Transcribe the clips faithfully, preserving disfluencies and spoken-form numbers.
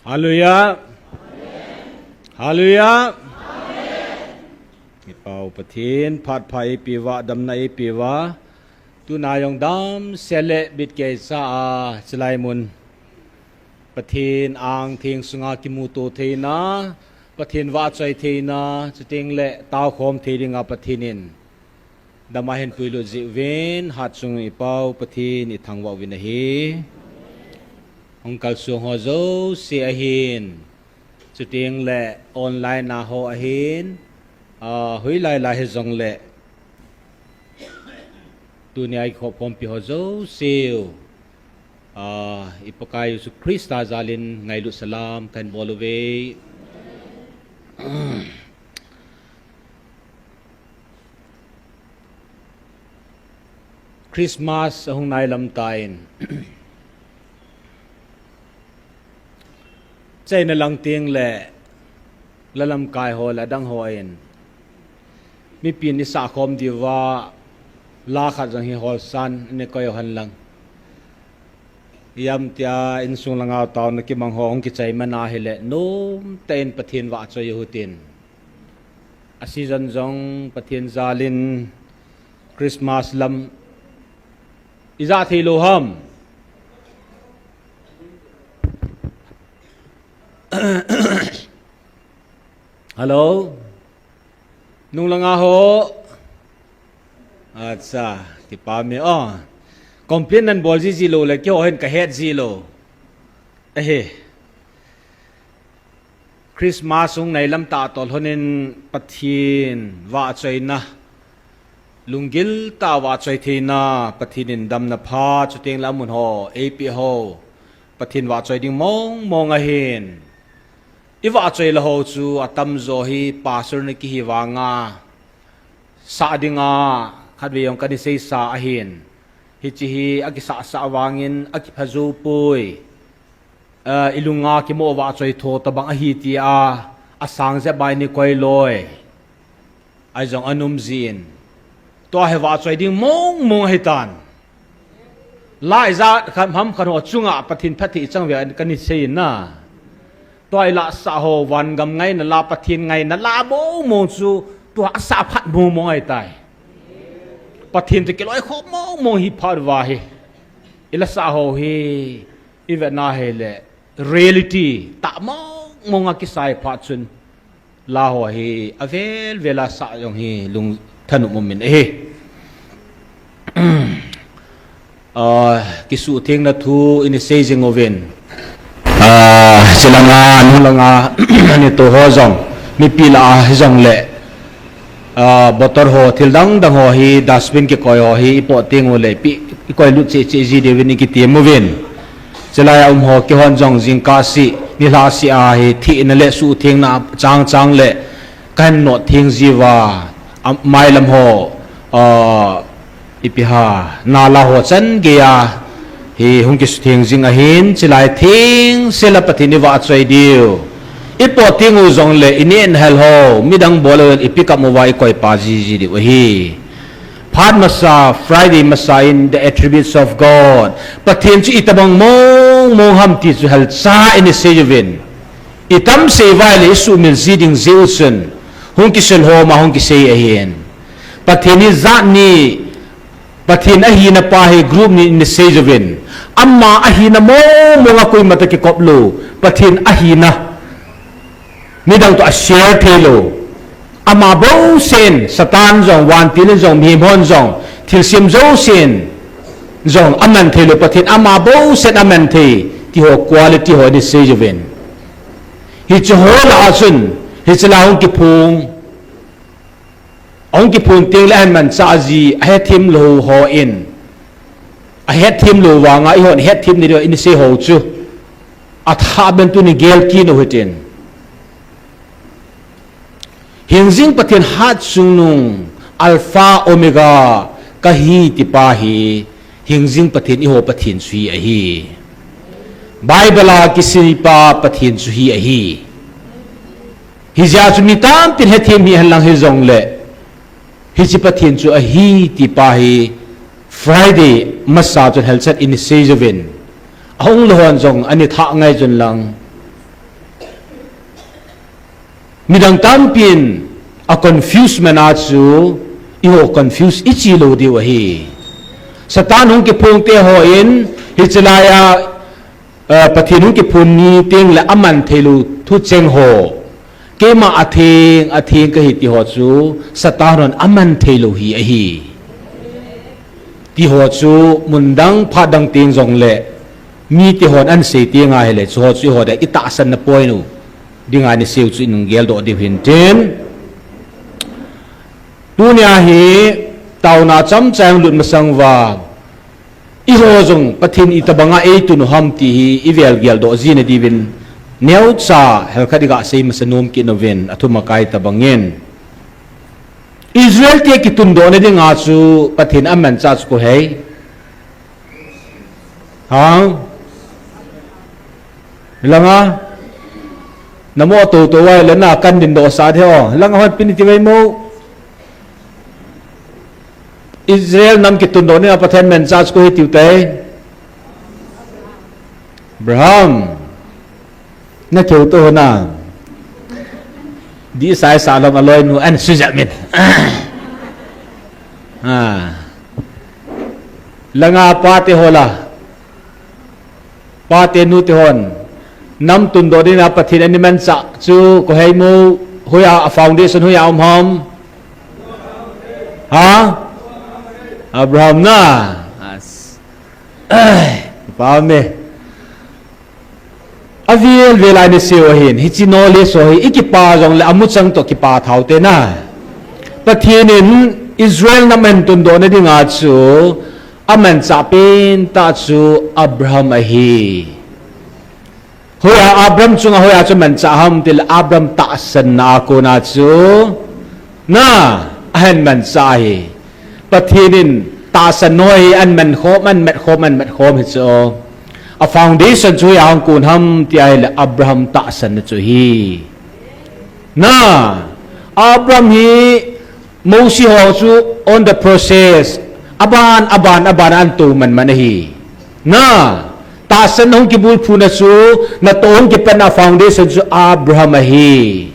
Hallelujah. Hallelujah. Ipau Pathen, phat pha eipeuva, damna eipeuva, tuna jong damsel le bitkeisa a chilai mun Pathen angtheng sunga kimuto theina, Pathen vahchoi theina, chuteng le taokhom thei dinga Pathen in dam ahin puilut jeh uvin, hatchungnung ipau Pathen ithangvah uvin ahi. Hung kalsong ho jouse ahin, chuteng le online a ho ahin, ah, hoilai lai hijongle, tunia ikhopkhompi ho jouse u, ah, i Pakai Jesu Christa jalin ngailut salam kahin bol uve. Christmas ahung nailam tan, China lang teng le lalamkai ho le adang hon mipin isahkhom diuva la khat jong hi holsan nei koi uhen lang. Ijemtia insung langa taona kimang ho hung kichai man ahile, nomtah in Pathen vahchoi uhitin. A season jong Pathen jalin Christmas lam ija thei lou ham? Hello? Nung langa ho? Acha, kipah e o. Complain nabol jiji lou le, keiho hin kahet ji lou. Ehe. Christmas hung nailam tah toh lhonin Pathen vahchoina, lunggil tah vahchoi theina, Pathen in damna pha, chuteng le amun ho eipeh ho, Pathen vahchoi ding mong mong ahin. I vahchoi lou ho chu atamjo hi pastor na kihi vanga sah dinga khatvei jong kana seisa ahin. Hiche hi akisahsah vangin akipha jou poi. Ah, i lunga kimo vahchoi tho tabang ahi tia asang jep a nei koi loi. Ahi jong anom jin. Tua hi vahchoi ding mong mong ahitan. La ijat khat ham khat ho chunga Pathen phatthei ichang uve kana sei in a. Tua ilasah ho, vangam ngaina la, Pathen ngaina la mong mong chu tua asah phat mong mong ahitai. Pathen toh kiloikhom mong mong hi phat uva hi. Ilasah ho hi ivet na hile reality tah mong mong a kisai phat chun la ho hi avel vel a sah jong hi lungthanop um in ahi. Ah, kisuhthengna thu inei sei jing uvin. Ah, chulanga, nunglanga, ani to ho jong, mipi lah a hijongle, ah, bottle ho, thil dang dang ho hi, dustbin kikoi ho hi, ipot teng ule, pi, ikoi lut cheh cheh ji diuvin ikitem uvin. Chulai a um ho, keihon jong jingkah seh, nilhah seh a hi, thina le suhthengna chang chang le, kahin not theng jiuva, a, mailam ho, ah, ipi ham, nala ho chan geiya hi hung kisuhtheng jing ahin, chulai thengsel a Pathen ivahchoi diu. Ipot teng u jongle, ineh nahel ho, midang bol le ipi kam uva ikoi pa jiji diu ahi. Phat masa, Friday masa in the attributes of God. Pathen chu itobang mong mong ham ti chu helcha inei sei uvin. Itam sei uva le isuhmil ji ding jeh u chun, hung kisil ho ma hung kisei ahin. Pathen hi jat ni, Pathen ahina pa hi group ni inei sei uvin. Ama ahina mong mong a koima toh kikop lou, Pathen ahina midang toh ashare thei lou. Ama bou sen, Satan jong, vantil in jong, mihem hon jong, thilsem jousen jong aman thei lou, Pathen ama bou sen aman thei, ti ho quality ho inei sei uvin. Hiche ho lah a chun, hiche la hung kiphong, ahung kiphong teng le ahin manchah ji, ahethem lou hon, ahethem lou vanga, eihon hethem ni diu inei sei ho chu, athah ben tuni gel kit u hitin. Hingjing Pathen hatchungnung Alpha Omega kahi ti pa hi, hingjing Pathen eiho Pathen chu hi ahi. Bible a kisei pa Pathen chu hi ahi. Hijeh a chu mi tampin hethem hi henlang hijongle, hiche Pathen chu ahi ti pa hi Friday masa chun helchat inei sei uvin. Ahung lou hon jong anei thah ngai chun lang. Midang tampin a confuse man a chu, eiho confuse ichi lou diu ahi. Satan hung kiphong te hon, hiche laiya, eh, Pathen hung kiphong ni teng le aman thei lou thucheng ho. Keima atheng, atheng kahi ti ho chu, Satan hon aman thei lou hi ahi. Ti ho chu, mun dang phat dang teng jong le, mi te hon an sei teng ahile, chu ho chu eiho dia itahsan na poi nu. Dinga ni seu chu inung geldoh diu hin tin. Tunia hi taona chomcha lut masang uva, eiho jong Pathen itobanga eitun u ham ti hi ivel geldoh jing na diuvin neocha helkhat iga sei masa nom kit uvin athum akai tobangin. Israel te kitundoh na dinga chu Pathen amanchah chu koi ham? Ha? Langa, namo to to vai lana kan din doh sa de ho. Langa hon pini ti vai mo. Israel nam kitundoh ni a Pathen manchah chu koi tiu tai. Abraham. Na keu to na. Di sai sa lam aloi nu an su ja min. Ha. Langa pa te hola. Pa te nu te hon. Nam tundoh ding a Pathen ani manchah chu koi ham, hoiya a foundation hoiya um ham. Ha? Abraham na. As. Ai, pa me. Avel vel a ni seu ahin, hichi no le so hi, ikipa jong le amuchang to kipa thau te na. Pathen in Israel nam ahin tundoh na dinga chu, amanchah pen tah chu Abraham ahi. Hoiya Abraham chunga hoiya chu manchah ham tile Abraham tahsan na a kona chu na ahin manchah ahi. Pathen in tahsan noi an man khom, an mat khom, an mat khom hi chu. A foundation chu hoiya hung kon ham ti ahile Abraham tahsan na chu hi. Na, Abraham hi Mose ho chu on the process. Aban, aban, aban an to man man ahi. Na, tahsan hung kibulphu na chu, na to hung kipan a foundation chu Abraham ahi.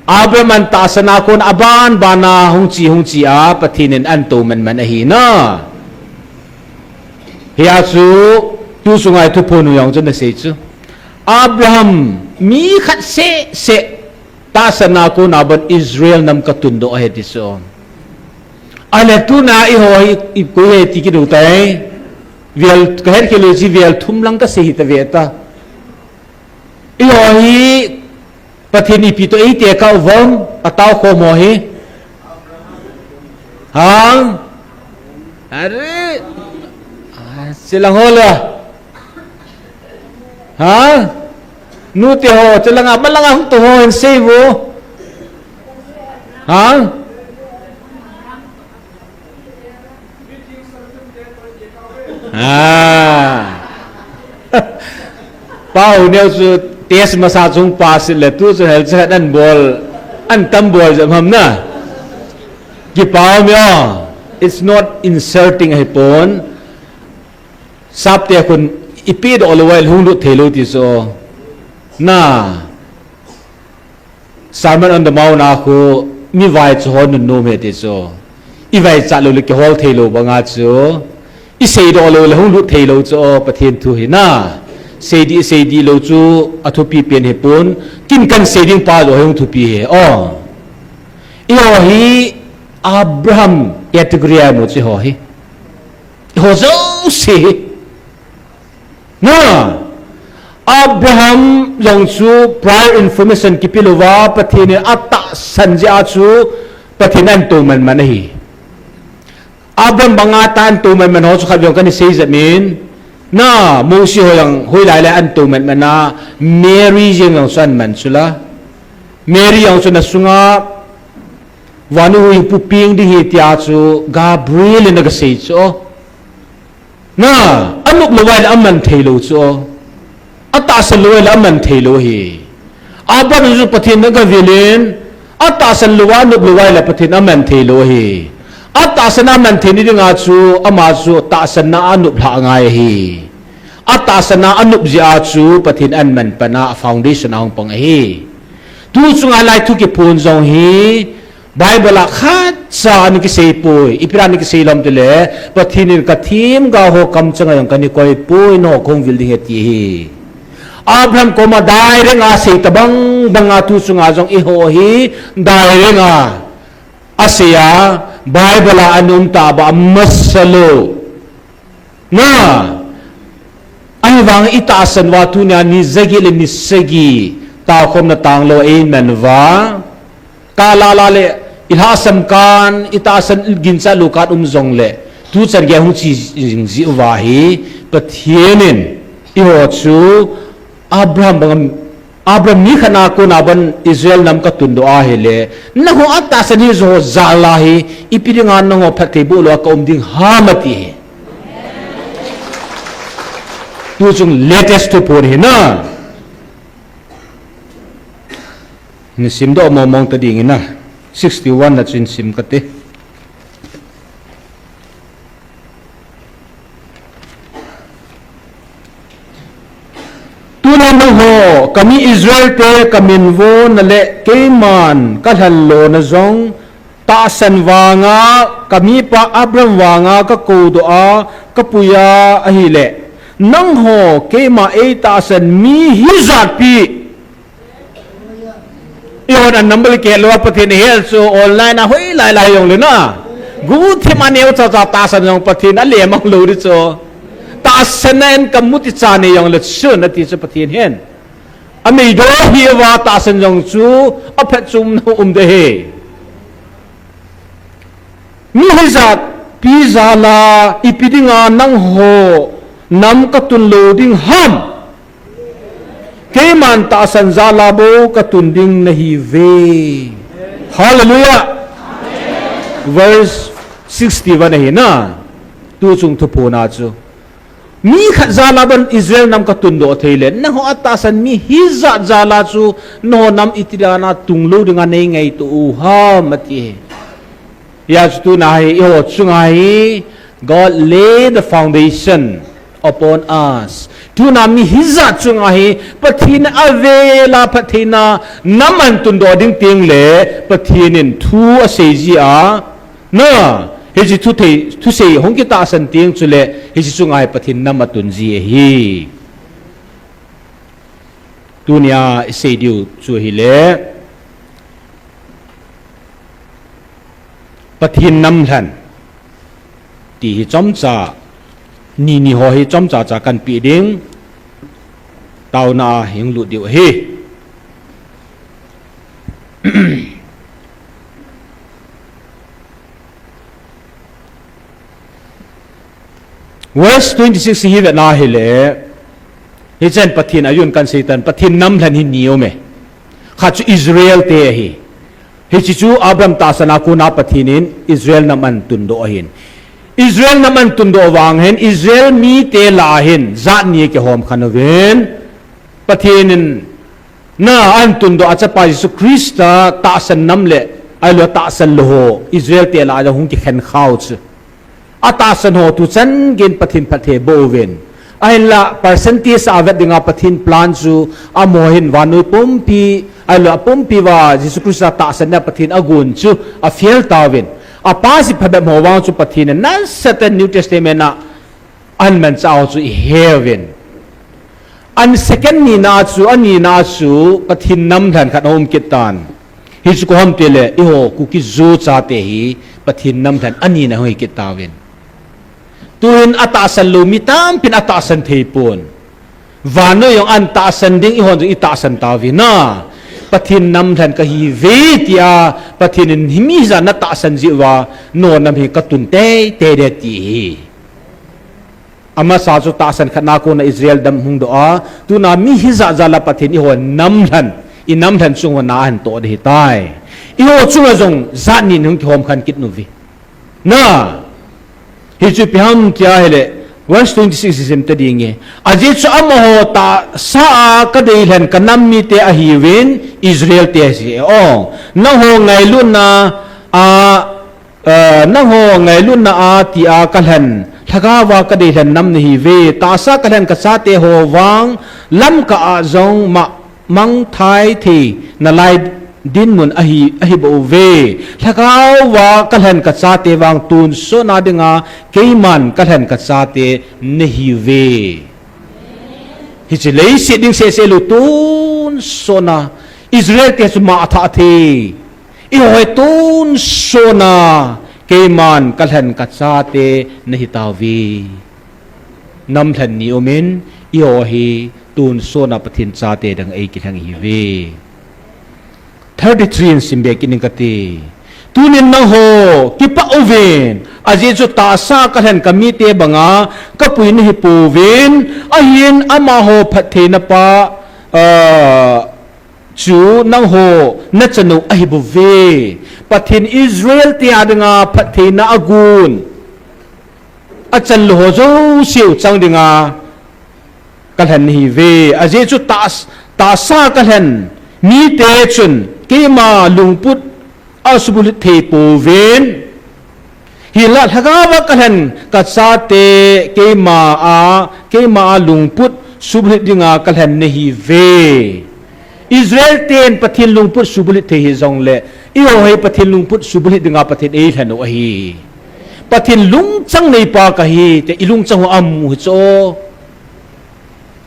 Abraham an tahsan a kon aban ban a hung chi, hung chi a Pathen in an to man man ahi na. Hiya chu, tu sungai thuphon u jong chu na sei chu. Abraham, mi khat seh seh, tahsan a kona bon Israel nam ka tundoh ahi ti chu. Ahile tuna eiho hi, i koi hi ti kit u tai. Vel, ka het khel u chu vel thum lang ka sei hi ta ve ta. Eiho hi, Pathen ipi to eite ka u vang, a tao khom ho hi. Ha? Are. Ah, silang ho la. Ha? Nu te ho, chalanga, malanga hung to ho, hin sei vo. Ha? Ah. Pau neo chu test masa chung pass le tu chu hel chat an bol, an tam bol jam ham na. Kipau mi o. It's not insulting ahi pon. Sapte khun ipi doh lou vai hung lut thei lou ti chu. Na. Sermon on the Mount a khu mi vaicha ho nunnom ahi ti chu. I vaicha lou le kihol thei lou banga chu. I seidoh lou le hung lut thei lou chu Pathen thu hi na. Sei dih, sei dih lou chu a thupi pen hi pon. Kin kan sei ding pa lou hung thupi hi. O. Eiho hi Abraham category a mu chu eiho hi. Eiho jouse hi. Na, Abraham jong chu prior information kipe louva, Pathen in atahsan jeh a chu Pathen in an to man man ahi. Abraham banga ta an to man man ho chu khat vei jong kana sei jep in. Na, Mose ho jong hoilai lai an to man man a, Mary jeng jong chu an man chu la. Mary jong chu na sunga vannoi huhhingpu peng ding ahi tia chu Gabriel in aga sei chu. Na, anop lou vai le aman thei lou chu. Atahsan lou vai le aman thei lou ahi. Abraham chu Pathen in aga vil in, atahsan lou vai, anop lou vai le Pathen aman thei lou ahi. Atahsan aman thei ni dinga chu, ama chu tahsan na anop lhah ngai ahi. Atahsan a anop jeh a chu Pathen in an man pan a foundation a hung pang ahi. Tu chunga lai thu kiphon jong hi Bible a khatcha ana kisei poi. Ipi a ana kisei lom tile, Pathen in ka themgao ho kamcheng a jong kana koi poi, nangho kahung vil ding ahi ati hi. Abraham koma direct a asei tabang banga tu chunga jong eiho hi direct a asei a, Bible a ana um taba amasa lou. Na, ahivang itahsan uva tunia ni jaget le ni sagi taokhomna tanglou eiman uva. Kalala le ilhahsam kan, itahsan ginchat lou kan um jongle, tuchan gei hung che jing ji uva hi Pathen in eiho chu Abraham banga, Abraham mi khat a kona ban Israel nam katundoh ahile, nangho atahsan hi jong jal a hi, ipi dinga nangho phatthei boh lou a kaum ding ham ati hi. Tu chung latest thuphon hi na. Ni simdoh mong mong ta ding ina. Sixty-one na chun sim kate. Tuna nangho, kami Israel te kaminvona le keiman kalhenlona jong tahsan vanga, kamipa Abraham vanga kakoudoh a, kapuiya ahile, nangho keima eitahsan mi hijatpi. Eihon a number kihel lou a Pathen hel chu online a hoilai lai jongle na. Guhthim a neocha cha tahsan jong Pathen alemang lou ding chu. Tahsan a in kamu ti cha nei jongle chun ati chu Pathen hin. Ameidoh hi uva tahsan jong chu aphatchomna um ding ahi. Mi hijatpi jal a ipi dinga nangho nam katun lou ding ham. Keiman tahsan jal a bou katun ding nahiuve. Hallelujah. Verse sixty-one ahi na. Tu chung thuphon a chu. Mi khat jal a ban Israel nam katundoh thei le, nangho atahsan mi hijat jal a chu, nangho nam iti dan a tung lou dinga nei ngaito u ham ati hi. Hijeh chun tuna hi, eiho chunga hi, God lay the foundation upon us. Tuna mi hijat chunga hi, Pathen in avel a phattheina nam ahin tundoh ding teng le, Pathen in thu asei ji a, na, hiche thu thei, thusei hung kitahsan teng chule, hiche chunga hi Pathen nam atun ji ahi. Tunia isei diu chu ahile, Pathen nam lhen ti hi chomcha, ni ni ho hi chomcha cha kahin pe ding, taona a hung lut diu ahi. Verse twenty-six hi vetna hile, hichan Pathen a jun kan seitan, Pathen nam lhen hi ni aume. Khat chu Israel te ahi. Hiche chu Abraham tahsan a kona Pathen in Israel nam ahin tundoh ahin. Israel nam ahin tundoh vang hin, Israel mite lah a hin, jat ni kihom khen uvin. Pathen in na ahin tundoh a chapa Jesu Christa tahsan nam le, ahilou tahsan lou ho, Israel te lah a hung kikhen khau chu. Atahsan ho tuchan gei in Pathen phatthei boh uvin. Ahinla percentage a vet dinga Pathen plan chu amaho hin vannoi pumpi, ahilou apumpi uva Jesu Christa tahsan a Pathen agon chu afel tauvin. Apa ji phabep ho vang chu Pathen in nasatah in New Testament a ahin manchah u chu iheuvin. An second nina chu, anina chu, Pathen nam lhen khat aum kit tan. Hichu koi ham tile, eiho Kuki Zo chate hi, Pathen nam lhen anina hung hi kit tauvin. Tuhin atahsan lou mi tampin atahsan thei pon. Vannoi jong ahin tahsan ding, eihon jong itahsan tauvin na. Pathen nam lhen kahiuve tia, Pathen in hi mi hijat natahsan jeh uva, nangho nam hi katun teitei ding ti hi. Amasa chu tahsan khat na kona Israel nam hung doh a, tuna mi hijat jal a Pathen eiho nam lhen, inam lhen chung uva na ahin toh ding ahitai. Eiho chunga jong jat ni in hung kihom khen kit nauve. Na, hichu ipi ham tia ahile, verse twenty-six isim ta ding e. Ajeh chu amaho tahsa a kadei lhen kanam mite ahiuvin Israel te ahi. O, nangho ngailutna a, Eh, nangho ngailutna a tia kalhen, lhagao a kadei lhen nam nahiuve, tahsa kalhen kachate ho vang, lamkah a jong ma, mangthai thei nalai dinmun ahi, ahi bouve. Lhagao va kalhen kachate vang tonsot na dinga keiman kalhen kachate nahiuve. Hiche leiset ding sese lou tonsot na Israel te chu mangthah thei. Eiho hi tonsot na keiman kalhen kachate nahitauve. Namlhen ni umin, eiho hi tonsot na Pathen chate dang eikilheng ihiuve. Thirty-three in simbe kit ning kate. Tunin nangho kipah uvin, ajeh chu tahsa kalhen kamite banga kapui nahipouvin, ahin amaho phattheina pa, ah, chu nangho nachanu ahibouve. Pathen Israel te a dinga phattheina agon achan lou ho jouseu chang dinga kalhen nahiuve. Ajeh chu tah, tahsa kalhen mite chun keima lungput asubulhit thei pouvin. Hinla lhagao va kalhen kachate keima a, keima a lungput subulhit dinga kalhen nahiuve. Israel ten Pathen lungput subulhit thei hijongle, eiho hi Pathen lungput subulhit dinga Pathen eilhen u ahi. Pathen lungchang neipa kahi, tia ilungchang u amu hi chu.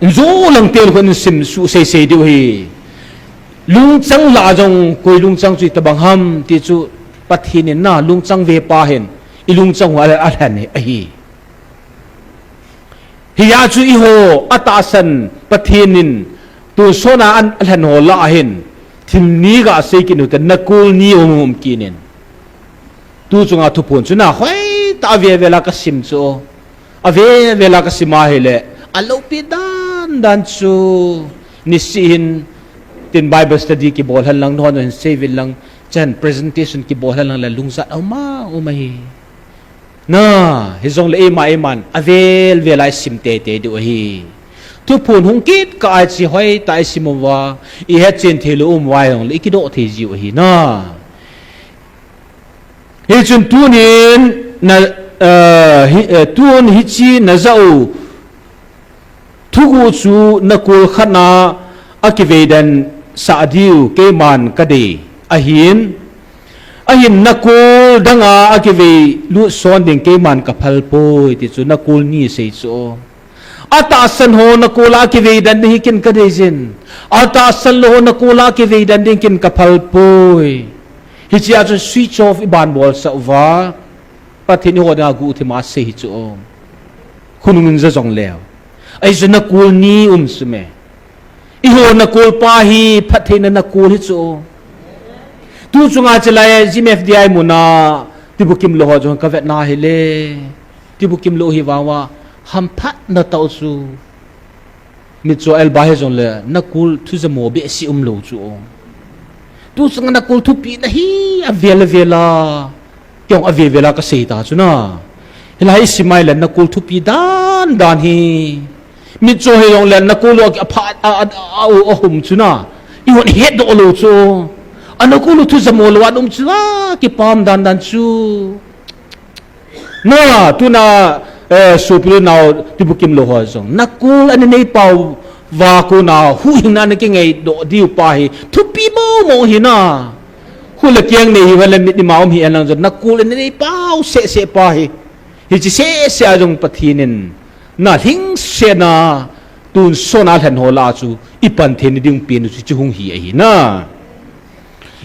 Injo lang tel khun sim suh seisei diu ahi. Lungchang lah jong koi lungchang chu itobang ham ti chu Pathen in na lungchang ve pa hin ilungchang u alhen hi ahi. Hia chu eiho atahsan Pathen in tonsot na alhen ho lah ahin thil ni gasei kit u te, nakol ni um um kit in. Tu chunga thuphon chu na hoitah a ave ave la kasim chu. Ave ave la kasim ahile, aloupi dan dan chu. Nisih hin tin Bible study kibol hen lang, nahon hin seivin lang, chan presentation kibol hen lang le lungjat aum a um ahi. Na, hijongle eima eiman avel vel a isim teitei diu ahi. Thuphon hung kit kah a hiche hoitah a isim uva, ihet chen thei lou um uva jongle ikidoh thei jiu ahi na. Hichun tunin na, eh, hi, eh, tun hiche najah u thuguh chu nakol khat na akivei den sah diu keiman kadei ahin, ahin nakol danga akivei lut son ding keiman kaphal poi, ti chu nakol ni sei chu. Atahsan ho nakol a kivei den ding hi ken kadei jin. Atahsan lou ho nakol a kivei den ding ken kaphal poi. Hichea chu switch off iban bolsah uva, Pathen eiho dinga guhthima asei hi chu. Khonung in ja jongleu, ahi chu nakol ni um chu me. Eiho nakol pa hi phattheina nakol hi chu. Tu chunga chelai G M F D I muna tibukim lou ho jong kavetna hile. Tibukim lou hi vang uva hamphatna tah u chu. Mitcho elba hijongle nakol thu jamo behseh umlou chu. Tu chunga nakol thupina hi avel avel a. Kei jong avel avel a kasei ta chu na. Hilai isim a ile nakol thupi dan dan hi. Mitcho hijongle nakol u aphat a, a, a, a, ahum chu na. Eihon ihetdoh lou chu. Anakol u thu jamo lou a um chu a kipah dan dan chu. Na, tuna, eh, sopi le nao tibukim lou ho jong. Nakol ana neipa uva kona huhhingna ana kingaidoh diu pa hi thupi mong mong hi na. Khu le keng nei hiuva le mit ima um hi alang jong. Nakol ana neipa u seh seh pa hi. Hiche seh seh a jong Pathen in na lhingsetna tonsot na lhen ho lah a chu ipan theina ding pen u chu chu hung hi ahi na.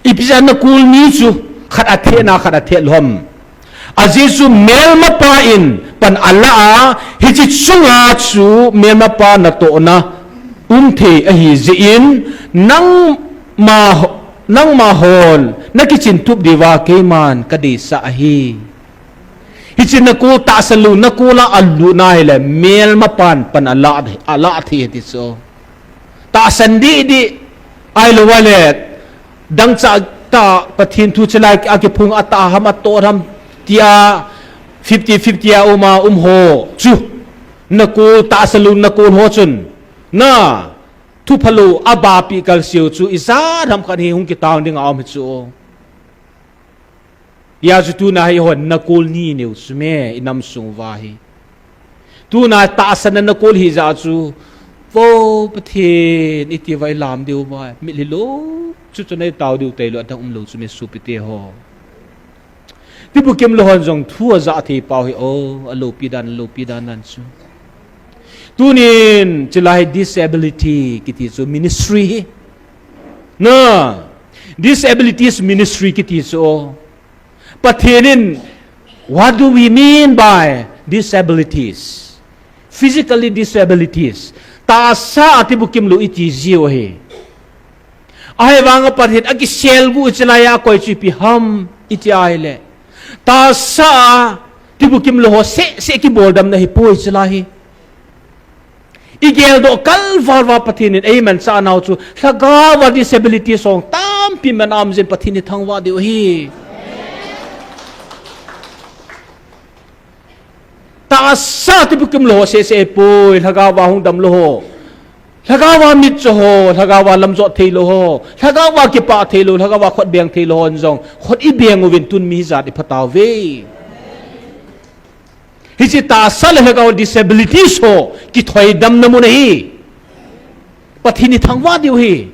Ipi jeh a nakol ni chu khat athehna khat atheh lou ham. Ajeh chu melmapa in pan alah a, hiche chunga chu melmapa natohna um thei ahi jeh in, nangma, nangma hon nakichin tup diuva keiman kadeisah ahi. Hiche nakol tahsan lou, nakol a alutna hile melmapan pan alah, alah thei ti chu. Tahsan dih dih, ahilou le dangchah tah Pathen thu chelai a kiphung a tah ham a tot ham tia fifty fifty a um a um ho chu. Nakol tahsan lou nakol ho chun na thu phalou a bapeh kalseu chu ijat ham khat hi hung kitang ding a um hi chu. Hia chu tuna hi hon nakol ni neu chu me inam sung uva hi. Tuna tahsan a nakol hi jeh chu Vo Pathen, iti vai lam diu vai. Mitlhi lou chu chu nei tao diu tailou, adang umlou chu mi sopite ho. Tibukim lou hon jong thu aja thei pau hi o, aloupi dan, aloupi dan dan chu. Tunin, chilai disability kiti chu ministry hi. Na, disabilities ministry kiti chu o. Pathen in, what do we mean by disabilities? Physically disabilities. Tahsa a tibukim lou iti jiu hi. Ahivanga Pathen akiselgu chilai a koi chu ipi ham iti ahile. Tahsa a tibukim lou ho seh seh kiboldamna hipoi chilai hi. Igeldoh kalval va Pathen in eimanchah nau chu lhagao va disability song tampi man aum jin Pathen ithangvah diu hi. Tahsa tibukim lou ho seh seh hipoi, lhagao va hung dam lou ho. Lhagao va mitcho ho, lhagao va lamjot theilou ho, lhagao va kipah theilou, lhagao va khut beng theilou hon jong khut ibeng uvin tun mi hijat iphatauve. Hiche tahsa le lhagao disabilities ho kithoidamna mun ahi. Pathen ithangvah diu hi.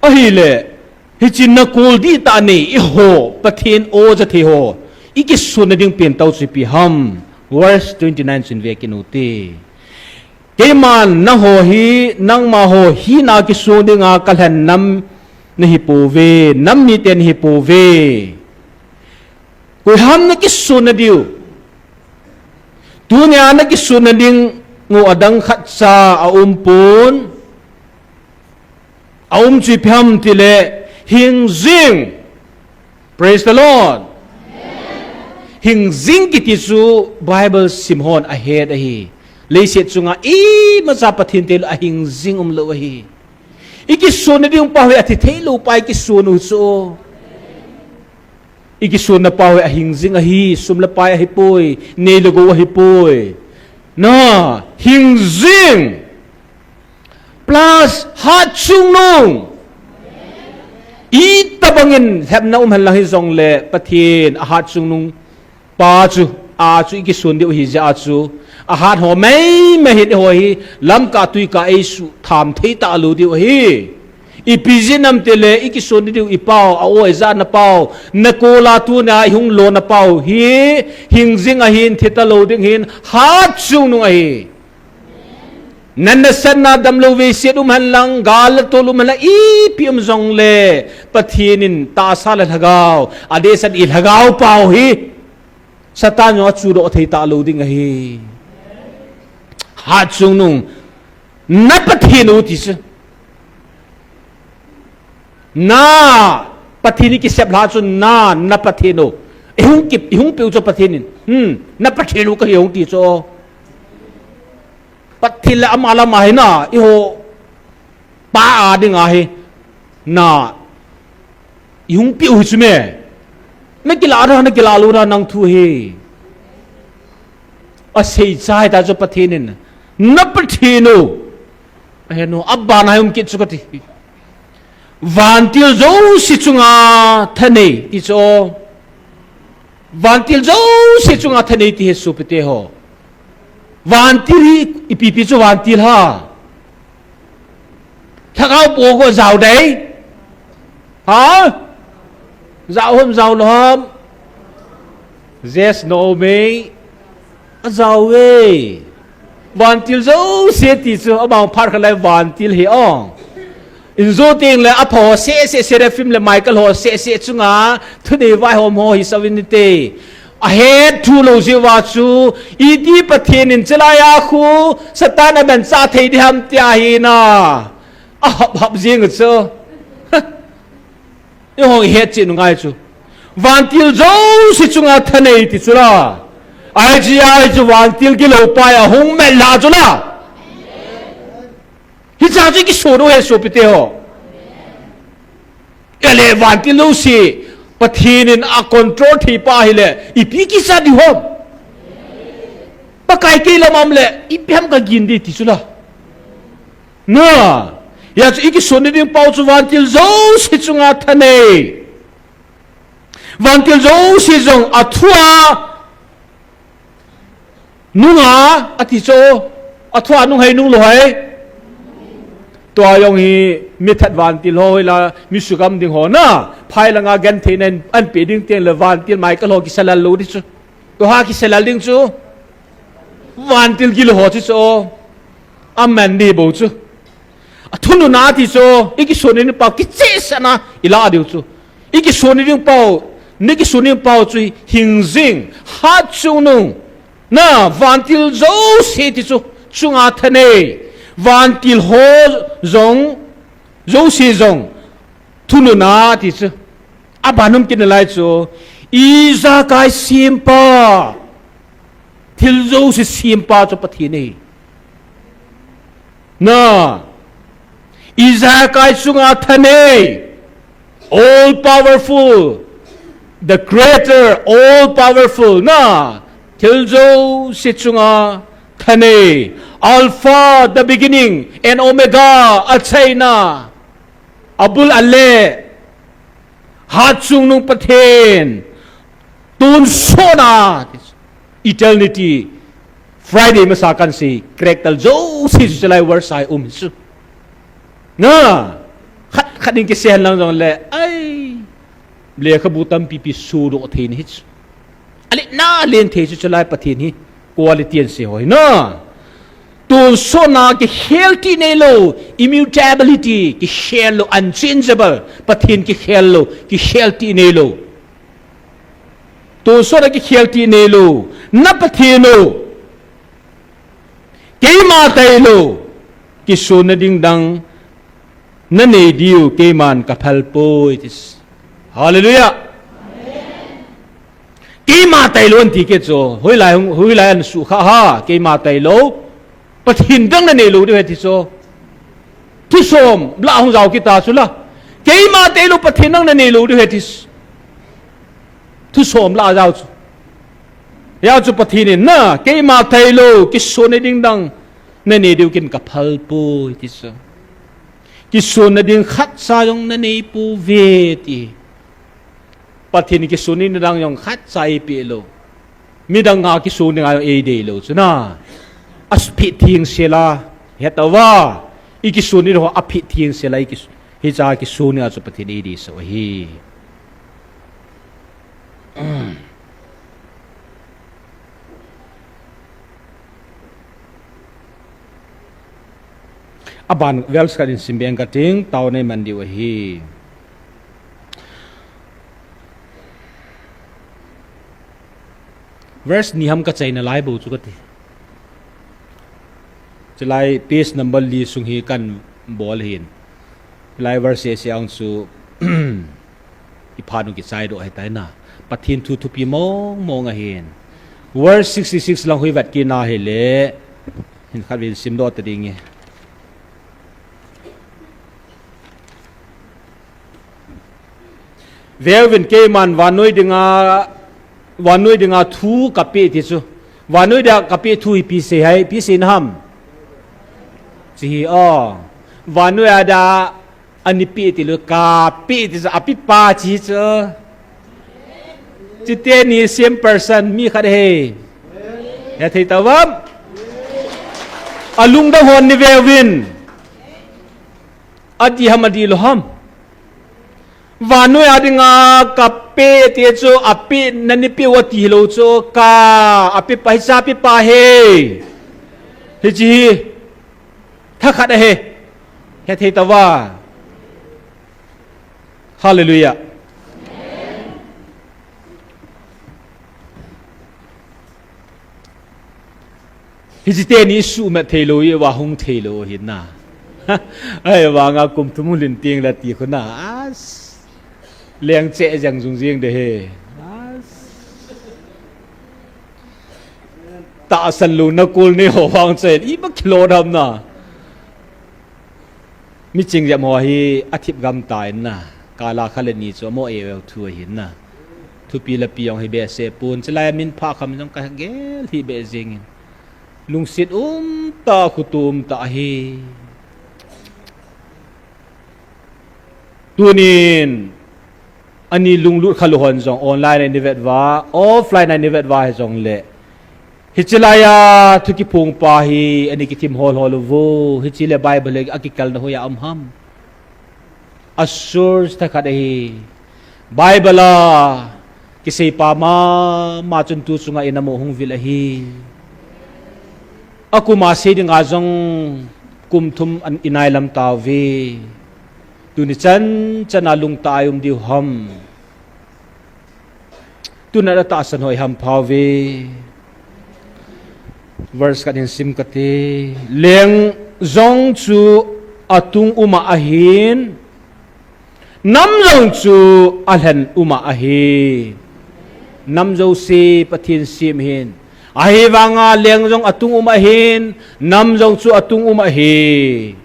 Ahile, hiche nakol dihtah nei eiho, Pathen o jathei ho, ikisonna ding pentah chu ipi ham, verse twenty nine chun ve kit u hite. Keiman nangho hi, nangma ho hina kisong dinga kalhen nam nahipouve, nam mite nahipouve. Koiham nakisonna diu? Tunia nakisonna dingu adang khatcha aumpon. Aum chu ipi ham tile, hingjing. Praise the Lord. Hingjing kiti chu Bible sim hon ahet ahi. Leiset chunga imacha Pathen tilou a hingjing umlou ahi. Ikisonna ding pa hi athi theilou pa ikisonna u chu. Ikisonna pa hi ahingjing ahi, sum le pai ahipoi, nei le gou ahipoi. Na, hingjing. Plus, hatchungnung. Itobangin lhepna um henlang hijongle, Pathen ahatchungnung pa chu, a chu ikison diu ahi jeh a chu. Ahat ho maimai hin eiho hi, lamkah tuikah eisuhtham thei talou diu ahi. Ipi jeh ham tile, ikison diu ipao, a-o ijatna pao, nakola tuna ihung lona pao hi, hingjing ahin, thi talou ding ahin, hatchungnung ahi. Nana sanna damlou veiset um henlang, gal le tol um henlang, ipi um jongle, Pathen in tahsa le lhagao adehset ilhagao pao hi, Satan jong achudoh thei talou ding ahi. Hatchungnung, na Pathen u ti chu. Na, Pathen in kiseplha chu na, na Pathen u. Ihung kip, ihung peh u chu Pathen in. Hmm, na Pathen u kahi hung ti chu. Pathen le ama lama hi na, eiho pa a dinga hi. Na, ihung peh u hi chu me. Nakilah da, nakilah lou da, nang thu hi. Asei chai ta chu Pathen in. Na Pathen u. Ahe nu, abana hi um kit chu kati. Vantil jouse chunga thanei ti chu. Vantil jouse chunga thanei ti hi sopite ho. Vantil hi ipi pi chu vantil ha. Lhagao pu ko jao dei. Ha? Jao hom jao lou ham? Yes, no, me. Ajao ve. Vantil jouse ti chu, amang phat khat lai vantil hi ong. Injo teng le apha ho seh seh, Seraphim le Michael ho seh seh chunga, thunei vaihom ho hi sovin nite. Ahet thu lou jeh uva chu, iti Pathen in chulai a khu, Satan amanchah thei ding ham tia hi na. Ahap hap jing chu. Eiho ihet cheh u ngai chu. Vantil jouse chunga thanei ti chu la. Ahi jeh a chu vantil gilou pa ahung met la chu la. Hicha chu ikison u ahi sopite ho. Ele vantil jouse Pathen in acontrol thei pa hile, ipi kisa ding ham. Pakai kei lam a um le, ipi ham kagin ding ti chu la. Na, hijeh chun ikison ding pao chu vantil jouse chunga thanei. Vantil jouse jong athua nunga ati chu, athua nung hai nung lou hai. Tua jong hi mithat vantil ho hila, mi sugam ding ho na, phai langa genthei nan an pe ding teng le vantil mai ka lo kisalal lou di chu. Tua ha kisalal ding chu. Vantil gil ho chu chu. Aman di bo chu. Athunun a ti chu, i kisun ni pau kichehsah na, i la diu chu. I kisun ni ding pau, ni kisun ni pau chu hing jing, hat chungnung. Na, vantil jouse ti chu, chunga thanei. Vantil ho jong, jouse jong. Thunun a ti chu. Abanum kin lai chu. Ijakai sempa. Thil jouse sempa chu Pathen ahi. Na. Ijakai chunga thanei. All powerful. The creator, all powerful. Na. Thil jouse chunga thanei. Alpha, the beginning, and Omega, achaina. Abul ale. Hat chungnung Pathen. Tonsot na. Eternity. Friday masa kan si. Character jouse chu lai verse a um chu. Na. Khat, khat in kisen lang jong le. Ai. Lekhabu tampi pi sudoh thei ni hi chu. Alet na len thei chu chu lai Pathen hi. Quality an se hoi na. Tonsot na kikhel ti nei lou. Immutability. Kikhel lou. Unchangeable. Pathen kikhel lou. Kikhel ti nei lou. Tonsot na kikhel ti nei lou. Na Pathen lou. Keima tailou. Kisun na ding dang. Na nei diu keiman ka phal poi tis. Hallelujah. Keima tailou an ti ke chu. Hoilai, hoilai an sukha ha. Keima tailou. Pathen dang na neilou diu he ti chu. Thusom la hung jao kita chu la. Keima tailou Pathen dang na neilou diu he ti chu. Thusom la jao chu. Hia chu Pathen in na, keima tailou, kisun na ding dang, na nei diu kin ka phal poi ti chu. Kisun na ding khat cha jong na nei pouve ti. Pathen in kisun ni dang jong khat cha eipeh lou. Midang a kisun ni nga jong eidei lou chu na. Aphi thing sela, hetava. I kisun ni ho aphi thing sela, i kis-, hicha kisun ni a chu Pathen in eidei sou ahi. Aban verse khat in sim beng ka ting, tao nei man diu ahi. Verse ni ham ka chaina lai bou chu ka ti. Chulai page number li sung hi kan bol hin. Chulai verse se ang chu i phat u kichai doh ahitai na. Pathen thu thupi mong mong ahin. Verse sixty-six lang hui vet kit na hile. Hin khat vin sim doh ta ding e. Veuvin keiman vannoi dinga, vannoi dinga thu ka pe ti chu. Vannoi dinga ka pe thu hi ipi sei ham, ipi sei na ham. Chi hi o. Vannoi a dinga Ani pe ti lou, ka pe ti chu, ape pa chi chu. Chuteni same person, mi khat ahi. Hethei tauvem? Alungdong hon nei veuvin. Adih ham, adih lou ham? Vannoi a dinga ka pe ti chu, ape na nei pe u ati lou chu, ka, ape pa, hicha ape pa ahi. Hichi hi. Thakhat ahi. Hethei tauva. Hallelujah. Hichi teni suhmat thei lou, i va hung thei lou hin na. Ahivanga kum thum hung lhin teng le ti khu na. As. Leng che jeng jung jeng de he. As. Tahsan lou na kul nei ho vang chen, iba kilou dam na. Mi ching jep ho hi athip gam ta in na. Kala kha le ni chu amo e veu thu ahin na. Thupi lapi jong hi behseh pon, chulai a min pha kham jong ka gel hi beh jing in. Lungset um ta, khutu um ta ahi. Tunin, Ani lunglut khalu hon jong online a ni vet uva, offline a ni vet uva hijongle, hiche laiya thu kiphong pa hi ani kithim hol hol uvo. Hiche le Bible hi akikalna hoiya um ham? A source thakhat ahi. Bible a kisei pa mama chun tu chunga ina mo hung vil ahi. Akum a sei dinga jong kum thum an inai lam tauve. Tuni chan chan a lungtah a i um diu ham? Tuna da tahsan hoi ham phauve. Verse khat hin sim kate. Leng jong chu atung uma ahin, nam jong chu alhen uma ahi. Nam jouse Pathen sem hin. Ahivanga leng jong atung uma ahin, nam jong chu atung uma ahi.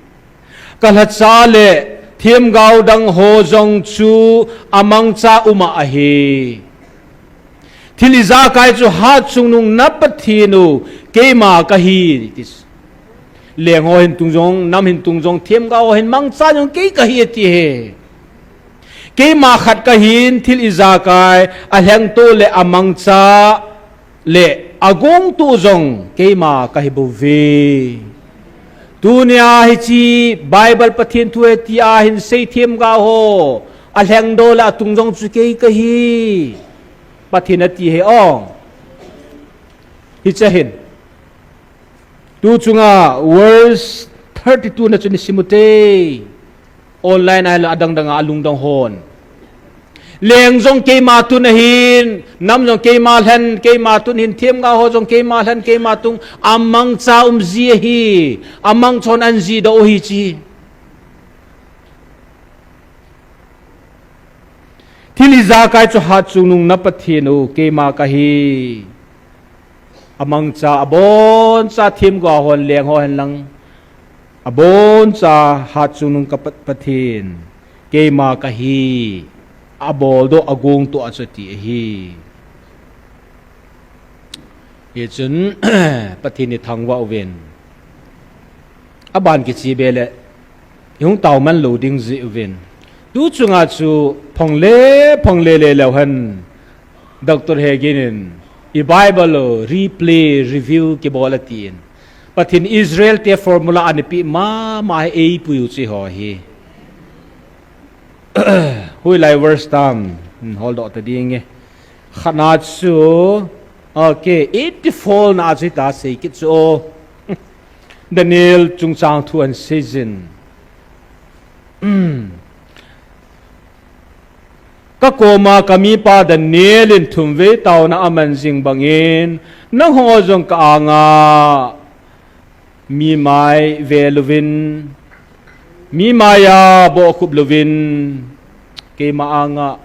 Ka lhacha le themgao dang ho jong chu amangcha uma ahi. Thil ijakai chu hatchungnung na Pathen u keima kahi. Leng ho hin tung jong, nam hin tung jong, themgao ho hin mangcha jong kei kahi ati hi. Keima khat kahin, thil ijakai, alhengto le amangcha le agongto jong keima kahi bouve. Tunia hiche Bible Pathen thu hi tia hin sei themgao ho, alhengto le atung jong chu kei kahi. Pathen ati hi o. Hiche hin. Tu chunga verse thirty-two na chu ni sim ute. Online a le adang dang a alungdong hon. Leng jong keima tun ahin, nam jong keima lhen, keima tun hin, themgao ho jong keima lhen, keima tung, amangcha um ji ahi, amang chon an ji doh u hi chi. Thil ijakai chu hatchungnung na Pathen u keima kahi. Amangcha, aboncha themgao hon leng ho hen lang. Aboncha hatchungnung ka Pat-, Pathen. Keima kahi. Abol doh agongto a chu ti ahi. Hichun Pathen i thangvah uvin. Aban kichi be le, i hung tao man lou ding ji uvin. Tu chunga chu phong le, phong le le leu hen. Doctor Hagin in, i Bible u replay, review kibol atin. Pathen Israel te formula ana pe mama hi eipui u chi ho hi. Hoilai verse tam, hmm, hol doh ta ding e. Khatna chu, okay, eighty-four na chu ta sei kit chu o. Daniel chungchang thu an seijin. Ka koma ka mipa Daniel in thumvei taona aman jing bangin, nangho jong ka anga mi mai vel uvin, mi maiya bohkhup louvin, keima anga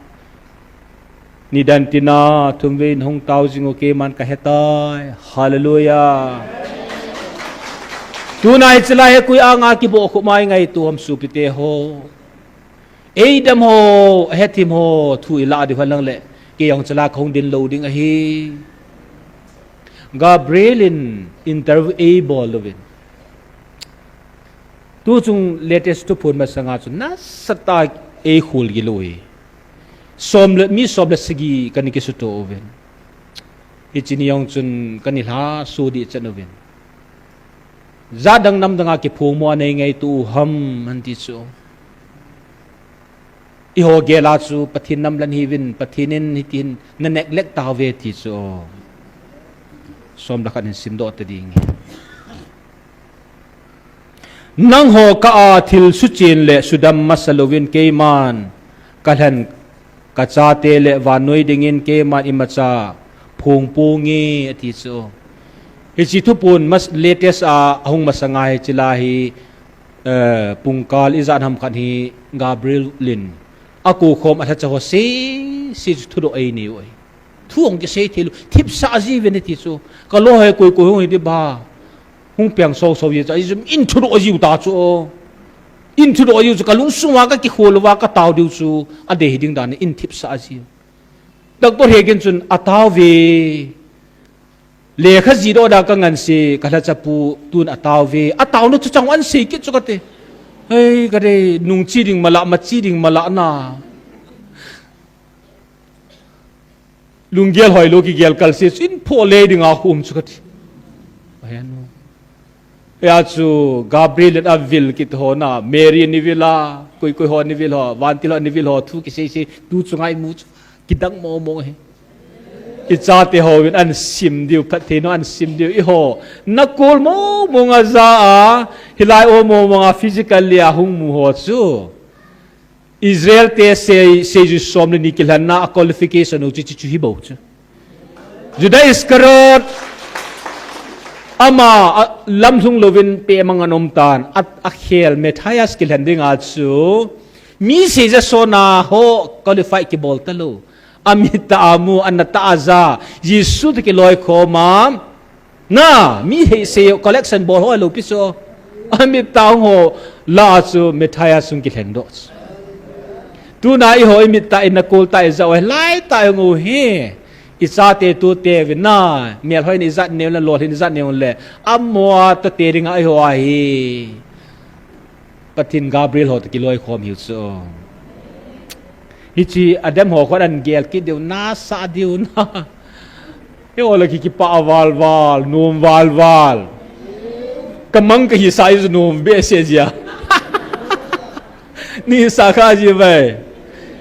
nidan tina thumvei in hung tao jing u keiman ka hetai. Hallelujah. Tuna hiche lai hi koi anga kibohkhup mai ngai tu ham sopite ho. Eidam ho, ahethim ho, thu ilah diu hen lang le, kei jong chala kahung din lou ding ahi. Gabriel in interview eibol louvin. Tu chung latest thuphon masanga chu nasatah a eikhol gilou hi. Som le, mi som le sagi kana kisuto uvin. Hiche ni jong chun kana lhaso dih chan uvin. Jat dang nam danga kiphong mo anei ngaito u ham, ahin ti chu. Eiho gel a chu Pathen nam lhen hiuvin, Pathen in hitin na neglect tauve ti chu. Som le khat hin simdoh ta ding. Nangho kah a thil suchen le sudam masa louvin keiman ka lhen ka chate le vannoi dingin keiman imacha phong ponge ati chu. Hiche thuphon mas-, latest a ahung masanga hiche lai hi, eh, pungkal ijat ham khat hi Gabriel in akou khom alhacha ho sei sei chu thudoh einei u ahi. Thu hung kisei thei lou, thipsah jiuvin ati chu. Ka lo hi koi koi hung hi di ba. Hung peng so so ji chu, ajum in thudoh jiu ta chu. In thudoh jiu chu, ka lungsung uva ka kikhol uva ka tao diu chu, adei hi ding dan in thipsah jiu. Doctor Hagin chun atao ve. Lekha jidoh da ka ngansi, ka lhachapu tun atao ve. Ataona chu chang an sei kit chu kate. Hei, kadei, nung chi ding mala, ma chi ding mala na. Lunggel hoilou kigel kalse chu in pho le dinga khum chu kati. Ayan. Ya chu Gabriel in avil kit ho na, Mary in avil a, koi koi ho in avil ho, vantil ho in avil ho, thu kisei sei, tu chunga imu chu kidang mo mo hi. Ichate hon asim diu, phatthei nu asim diu, eiho. Nakol mo mo nga ja a, hilai o mo mo nga physically a hung mu ho chu. Israel te sei, seijui som le ni kilhenna a qualification u chu, chu, chu hi bou chu. Judah Iscariot ama, a, lamlhung louvin pemang anom tan, a, akhel Matthias kilhen dinga chu, mi seija sona ho qualify kibol talou. Amit tah a mu, anat tah a ja, Jesu toh kiloikhom a, na, mi hei sei collection bol ho lou pi chu. Amit tah a hung ho lah a chu Matthias hung kilheng doh chu. Tuna eiho imit tah in nakol tah ija u, lai tah a hung u hi. Ichate tute uvin na, melhoi in ijat neu le, lolhin ijat neu le, amaho a toh te dinga eiho ahi. Pathen Gabriel ho toh kiloikhom hiu chu. Hiche Adam ho khut an gel kit diu, nasa diu na. Eiho le ki, kipah val val, nom val val. Kamang kahisah hi chu nom behseh jia. Ni sa kha ji ve.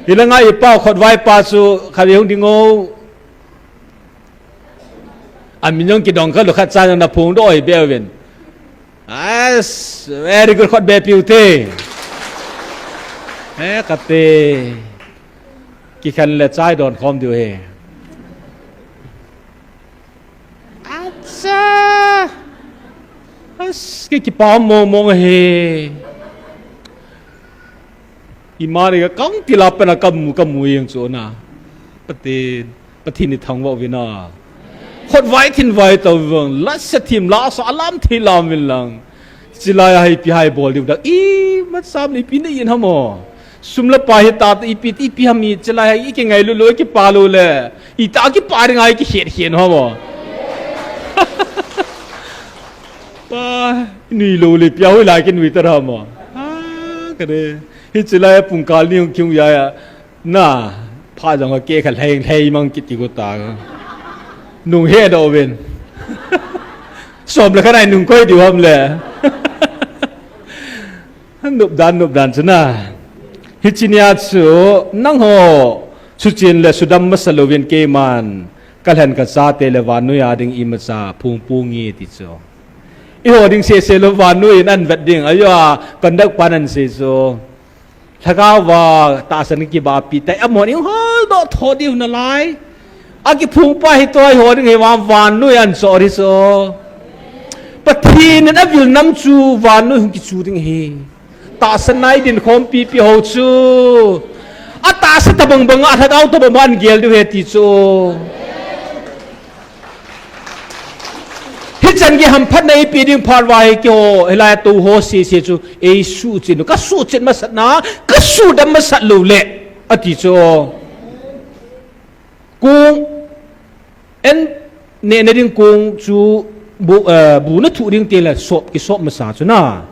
Hilanga ipa khotvaipa chu khatvei hung ding o. Amin jong kidong kha lou, khat cha jong naphongdoh hih beh uvin. As, very good, khut beh piu te. Eh, kati. Kikhen le chai don khom diu hi. Acha. As, ki, kipah mong mong hi. Ima ni ka kang tila pena kamu, kamu jeng chu na. Pathen, Pathen ni thangvah uvin a. Khotvai thinvai tao vang, lasa thim lasa alam thei lam vin lang. Chilai a hi ipi hai bol diu da. Imacha ham le ipi nei in ham o. Sum le pai hi tah ipi, ipi ham i chilai a hi ikingailu lou, ikipah lou le. Itah kipah ding a ikikhen khen ham o. Pa, nui lou le ipi a hoilai kinui ta ham o. Ha, kade. Hiche lai a pungkal ni hung kiung ya ya. Na, pha jong a ke kha lhei, lhei mang kiti ko ta. Nung hedoh uvin. Som le khat a nung koi diu ham le. Nop dan, nop dan chu na. Hiche nia chu, nangho, suchen le sudam masa louvin keiman, kalhen kachate le vannoi a ding imacha, phung phung nge ti chu. Eiho ding sese lou vannoi in ahin vet ding, ajo a, conduct pan ahin sei chu. Lhagao va tahsan kibahpi tai, amahon eihung holdoh tho diu nalai. Akiphung pa hi tua eiho ding hi vang vannoi ahin choh ding chu. Pathen in avil nam chu vannoi hung kichu ding ahi. Tahsan a idin khompi pi ho chu. Atahsa tabang bang a lhagao tabang bang ahin gel diu ahi ti chu. Hichan gei hamphatna eipeh ding phat uva hi keiho, hilai a tou ho sese chu, eisuhchet u, kasuhchet masat na, kasudam masat lou le, ati chu. Kong, en, neh, neh ding kong chu, bu, eh, bu nathuh ding teng le sop, kisop masa chu na.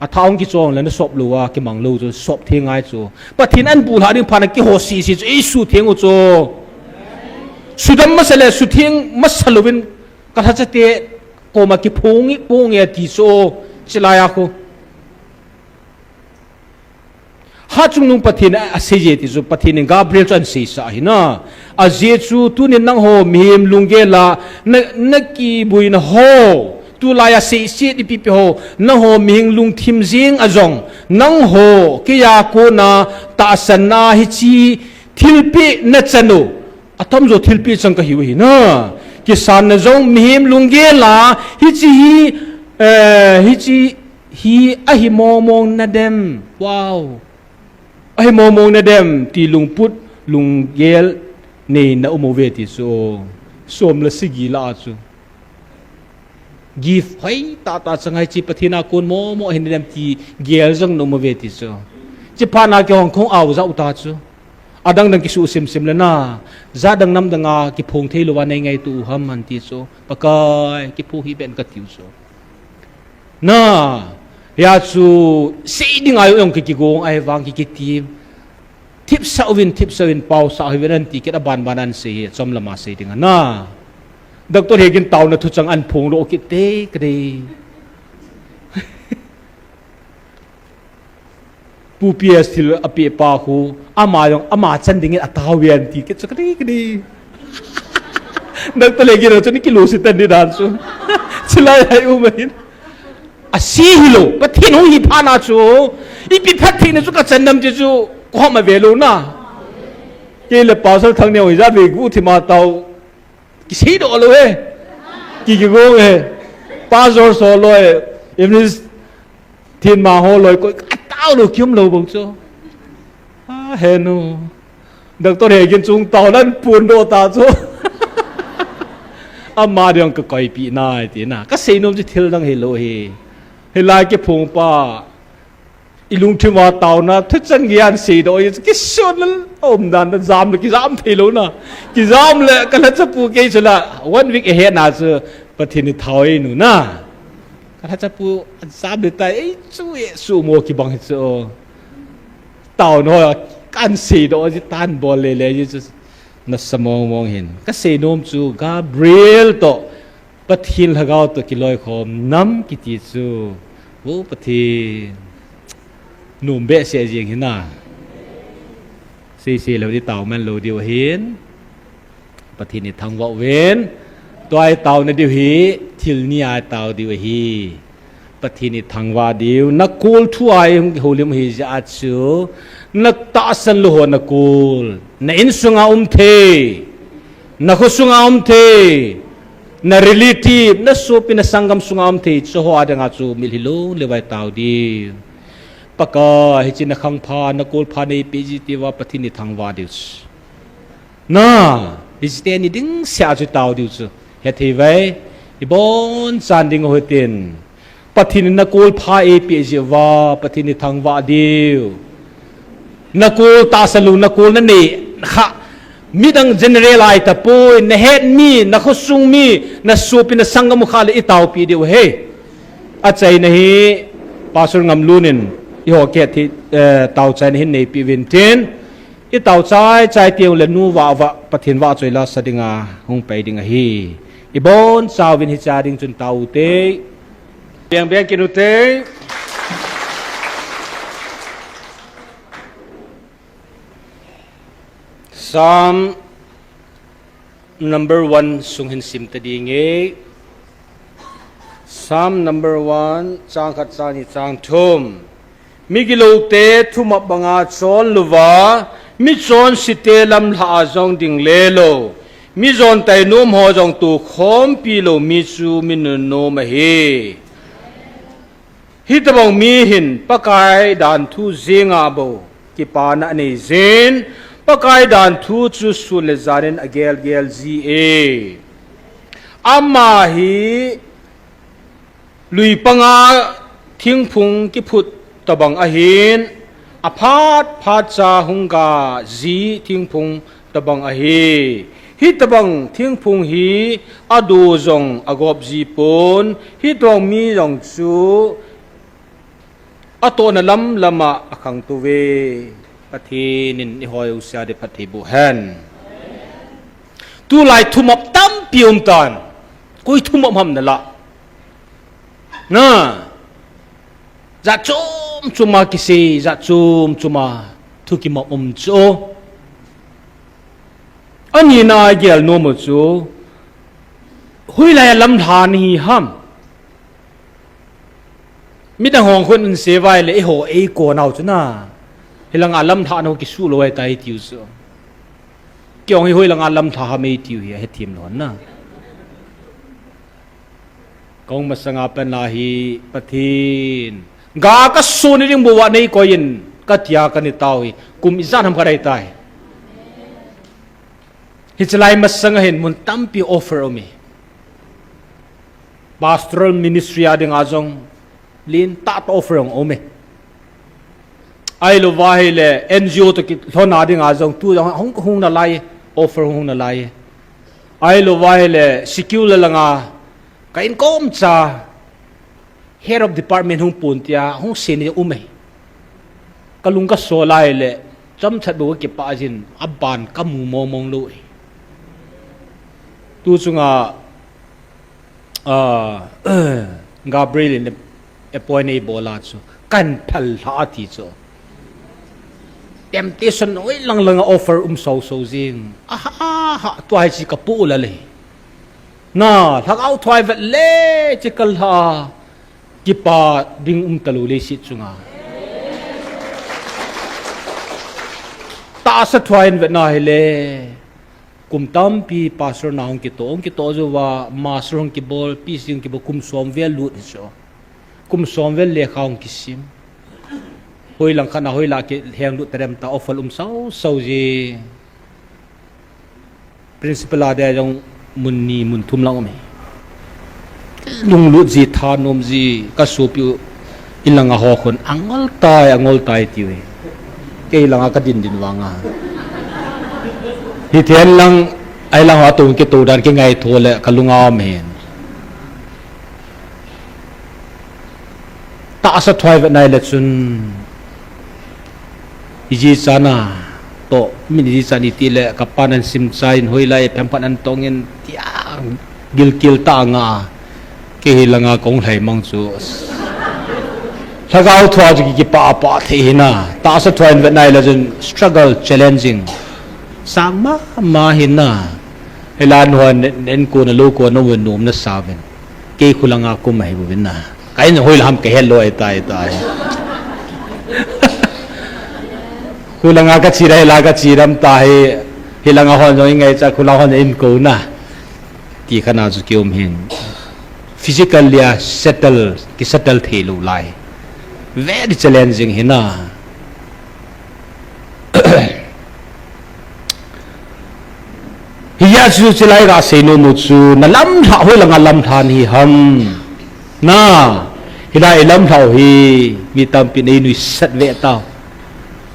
Atha hung kichong le nasop lou a, kimang lou chu, sop theng ngai chu. Pathen in bu lha ding phat na keiho sese chu, eisuh theng u chu. Sudam masa le, sutheng masa louvin, kalhachate koma kiphong nge, phong nge ti chu, chilai a khu. Hatchungnung Pathen in asei je ti chu, Pathen in Gabriel chu ahin seisah ahi na. Ajeh chu tunin nangho mihem lunggel a na, nakibuina ho, tulai a seiset ipi pi ho, nangho mihing lungthim jeng a jong, nangho keiya kona tahsan a hiche thilpeh nachan u, atamjo thilpeh chang kahiu ahi na. Kisan na jong mihem lunggel a, hiche hi, eh, hiche hi ahi mong mong nadem. Wow. Ahi mong mong nadem, ti lungput, lunggel nei na um uve ti chu. Som le sagi lah a chu. Gift hoi tah tah chang hiche Pathen a kon momo ahi nadem ti gel jong na um uve ti chu. Chuphat na keiho khong ao ja u ta chu. Adang dang kisuh sim sim le na. Jat dang nam dang a kiphong thei lou va nei ngaito u ham ahin ti chu. Pakai, kiphong hih beh in kati u chu. Na, hia chu, sei ding a jong ki, kigong ahi vang ki, kitim. Thipsah uvin, thipsah uvin, pausah uvin anti kit, aban ban ahin sei hi, chomlam a sei ding ana. Doctor Hegin taona thuchang ahin phongdoh kit te, kadei. Pu P S thil apeh pa khu, ama jong, ama chan dingin atao uve anti kit chu kadei, kadei. Doctor Hegin chu ni kilu si tan ni dan chu. Chilai hai u mahin. Ase hilou, Pathen hung hi phat na chu, ipi phattheina chu kachan nam ti chu, kahom ave lou na. Kei le Pastor Thangneo hi jat vei guhthim a tao, kiseidoh lou e. Ki, kigong e. Pastor so loi, Evangelist Thinma ho loi, koi atao lou, kium lou bou chu. A, henu. Doctor Hegin chung tao nan pun doh ta chu. Ama ding ka koipi nai ti na. Ka seinom chu thil dang hilou hi. Hilai kiphong pa. I lungthim a taona, thuchang gei ahin seidoh hi. Kisun lal, um dan na jam le, kijam thei lou na. Kijam le, ka lhacha pu kei chu la. One week ahead na chu, Pathen ni thao ei nu na. Ka lhacha pu, jam le tai, ei chu e, sumo kibang hi chu. Taona ho, kan seidoh ji tan bol le le ji chu nasa mong mong hin. Ka seinom chu Gabriel toh Pathen Lhagao toh kiloikhom nam kiti chu. O Pathen. Nom behseh jeng hina. Sei sei lou di tao man lou diu ahin. Pathen ni thangvah uvin. Tua i taona diu hi, thil ni a i tao diu ahi. Pathen ni thangvah diu. Na kol thu a i hung houlim hi jeh a chu. Na tahsan lou ho na kol. Na insunga um thei. Na khosunga um thei. Na relative, na sopi, na sanggam sunga um thei. Chu ho a dinga chu mil hi lou le vai tao diu. Pakai, hiche na khangpha, na kolpha nei pe ji tiva Pathen ni thangvah diu chu. Na, hiche teni ding seh a chu tao diu chu. Hethei vai, i bonchan ding u hitin. Pathen in na kolpha eipeh jeh uva, Pathen in thangvah diu. Na kol tahsan lou, na kol na nei kha. Midang general ahi tapoi, na het mi, na khosung mi, na sopi, na sanggam u kha le i taopi diu ahi. Achaina hi, Pastor Ngamlun in, eiho kihet hi, eh, taochaina hin neipeh uvin tin. I tao chai chai teng le nu vah vah, Pathen vahchoi la sa dinga, hung pai ding ahi. I bonchauvin hiche a ding chun tao u te. Beng beng kit u te. Psalm number one sung hin sim ta ding e. Psalm number one, chang khat, chang ni, chang thum. Migilou te thumop banga chon louva, michonse te lamlha a jong ding le lou, mijontai nom ho jong tokhompi lou mi chu mi nunnom ahi. Hitobang mi hin Pakai danthu jenga bou kipana anei jin, Pakai danthu chu sun le jan in agel gel ji e. Ama hi lui panga thingphung kiphut tobang ahin, aphat phat cha hung ga ji thingphung tobang ahi. Hitobang thingphung hi adu jong agop ji pon, hitobang mi jong chu atohna lam lama akhangtou ve. Pathen in eiho jouse a ding phatthei boh hen. Tulai thumop tampi um tan. Koi thumop ham nala. Na. Jat chom chom a kisei, jat chom chom a thu kimop um chu. Ani na gel nom u chu. Hoilai a lamlha nahi ham. Midang hon khun in se vai le eiho eikon nau chu na. Hilanga lamlha nau kisu lou ahitai tiu chu. Kei hong hi hoilanga lamlha ham eitiu hi ahethem lou na. Kong masanga pen la hi Pathen. Ga kasu ni ding bou a neikoi in katia kana tao hi. Kum ijat ham kadei tai. Hiche lai masanga hin mun tampi offer um e. Pastoral ministry a dinga jong lentah tah offer jong um e. Ahilouva hile N G O toh kilhon a dinga jong tu jong hung, hung nalai, offer hung nalai. Ahilouva hile secular langa ka inkom cha head of department hung pon tia hung sei ni um e. Kalung kasol a hile Chomcha bou kipah jin, aban kamu mong mong lou e. Tu chunga, ah, Gabriel in appoint eibol a chu, kahin phal lha ati chu. Temptation hoilang langa offer um sau sau jing. Aha, aha, tua hi chi kapu la le. Na, lhagao thua ivet le, chi kal lha. Kipa ding um talou leiset chunga. Tahsa thua in vetna hile. Kum tampi pastor na hung kitoh, hung kitoh jouva, master hung kibol, P C hung kibol, kum som vel lut hi chu. Kum som vel lekha hung kisim. Hoilang khat na hoilang kiheng lut tadem ta offer um sau sau ji. Principal a dia jong mun ni mun thum lang um e. Lunglut ji, thanom ji, kasopi u in langa ho khun angol tai, angol tai tiu e. Kei langa kadin din vanga. Hithen lang, ahi lang ho tung kitoh dan kingaito le kalunga um hen. Tahsa thua ivet nai le chun. Iji chana. Toh, min iji chan iti le, kapan ahin sim chai in hoilai, phemphat ahin tong in, tia, gilkel tah nga. Kei hi langa kong lhai mang chu. Lhagao thua chu ki, kipah, pah thei hi na. Tahsa thua in vet nai le chun struggle, challenging. Sang mama hi na. Hilan hon, nen ko na lo ko na win nom na sa vin. Kei khulanga kum ahi buvin na. Ka in hoi lam ka het lou ahi tai tai. Khulanga ka chi rai la ka chi ram ta hi. Hilanga hon jong i ngaicha khulanga hon in ko na. Ti khana chu ki um hin. Physically a settle, ki settle thei lou lai. Very challenging hi na. Hijeh a chu chulai ga sei nom u chu na lamlha, hoilanga lamlha nahi ham. Na, hilai i lamlha u hi, mi tampi nei nuisat ve tau.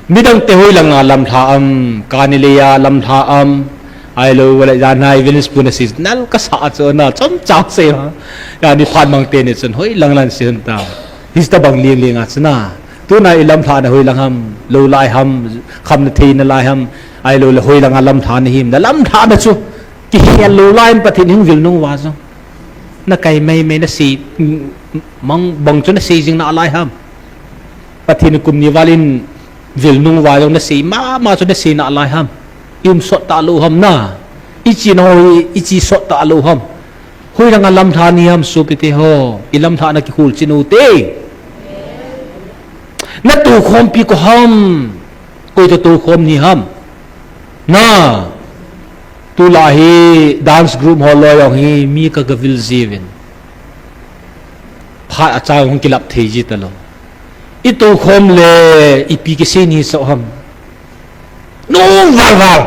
Midang te hoilanga lamlha am, kani le a lamlha am, ahilou le jan hai Venus pu na si nal ka sa chu na, chomcha sei ha. Ya ni phat mang te ni chun hoilang lan si hun ta. His ta bang ling ling a chu na. Tuna i lamlhahna hoilang ham, lou lai ham, khamna theina lai ham, ahilou le hoilanga lamlhahna him, na lamlhahna chu, kihel lou lai in Pathen hung vil nung uva jong. Na kai mai mai na sei, mang bang chu na sei jing na lai ham. Pathen kum ni val in vil nung uva jong na sei, mama chu na sei na lai ham. I um sot ta lou ham na. I chi na ho, i chi sot ta lou ham. Hoilanga lamlha nahi ham sopi te ho, i lamlhahna kikhol chin u te. Na toukhompi koi ham, koi toh toukhom nahi ham. Na, tulai hi dance group ho loi jong hi mi ka gavil jiuvin. Phat a cha hung kilap thei ji ta lou. I toukhom le ipi kisei nahi sah ham. Nung val val.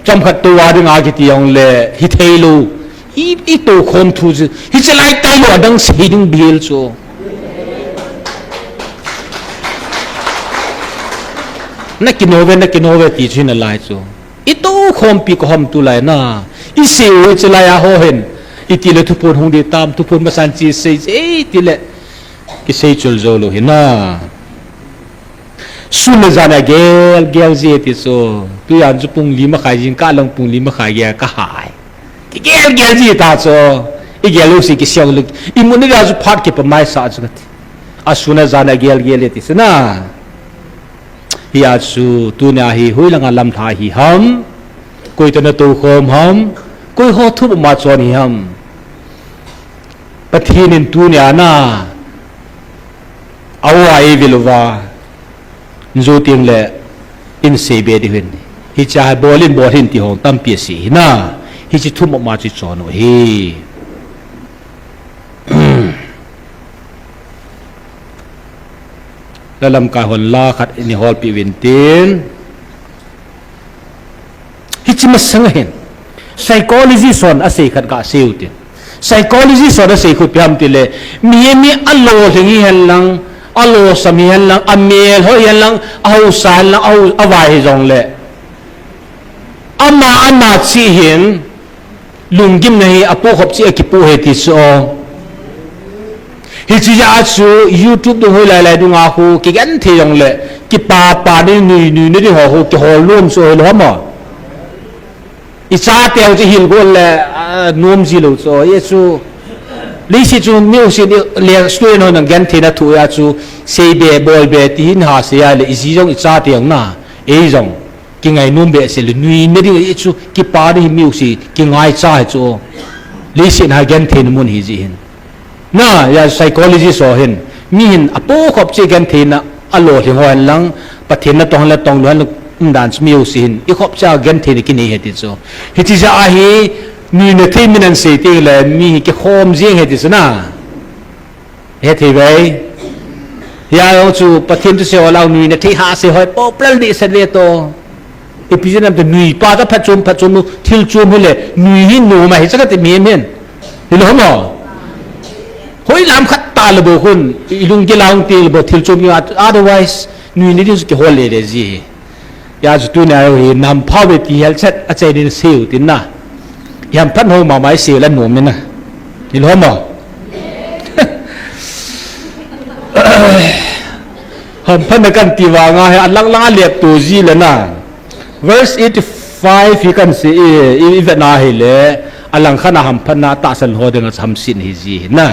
Chomkhat tou a dinga kiti jong le hithei lou. I, i toukhom thu chu. Hiche lai tailou adang sei ding bel chu. Na kino ve, na kino ve ti chu hi na lai chu. I toukhompi koi ham tulai na. I sei u hiche lai a ho hin. Iti le thuphon hung ding tam, thuphon masan chi sei, sei ti le. Kisei chul jou lou hi na. Sun le jan a gel, gel ji ti chu. Tujan chu pung li makhai jing ka lang pung li makhai gel ka hai. Kigel gel ji ta chu. I gel lou si kisei lou. I mun ni da chu phat kipa mai sa chu kati. A sun a jan a gel gel ti chu na. Hijeh a chu tunia hi hoilanga lamlha hi ham. Koi toh na toukhom ham. Koi ho thu ma chon hi ham. Pathen in tunia na. Awa e viluva. Njo ting le in sei be di hin. Hicha bol in bol hin ti hong tampi si hi na. Hichi thu ma chi chon u hi. La lamkai hon la khat ini hol pi vin tin. Hichi masang hin. Psychology son a sei khat ka sei u tin. Psychology son a sei khu piam ti le. Mi mi a lo thing hi hen lang. A lo sam hi hen lang. A mel ho hi hen lang. A ho sa hen lang. A ho a vai hi jong le. Ama, ama chi hin. Lunggimna hi apoh khop chi a kipoh he ti chu. Hiche jeh a chu YouTube dung hoi lai lai dunga khu kigenthei jongle, kipapa ni nui nui ni ding ho khu kihol lom chu hilou ham. Ichateu chu hil gol le, ah, nom ji lou chu. Hichu, leiset chu music le student hon gentheina thu a chu, seibe, bolbe, ti hin ha sei a le, iji jong ichateu na, ei jong. Kingai nom behseh le, nui na ding hichu, kipa ding hi music, kingaicha hichu. Leiset na gentheina mun hi ji hin. Na, ya psychology so hin, mi hin apokhop cheh gentheina alolhing ho hen lang, Pathen natong le tong lou hen, um dan chu music hin, ikhop cheh gentheina kinei ahi ti chu. Hiche jeh a hi, nui na thei min an sei teng le, mi hi kikhom jing ahi ti chu na. Hethei ve. Hia jong chu Pathen thusei ho lah nui na thei ha sei hoi po plal di set ve to. Ipi jeh ham ti nui pa ta phatchom phatchom thil chom hile nui hi nom ahi cha kati mi hin. Hilou mo. Hoi lam khat ta le bou khun ilung kilang ti le bou thil chom hi otherwise nui ni ding chu kihol le le ji. Hia chu tuni a hi nam pha ve ti hel chet a chai din sei u tin na. Ham phat ho mama isei la nom in na. Hilou mo. Ham phat na kan ti vanga hi alang lang a lep tu ji le na. Verse eighty-five hi kan sei i, i, i vet na hile alang khat a ham phat na tahsan ho ding a hamset hi ji hi na.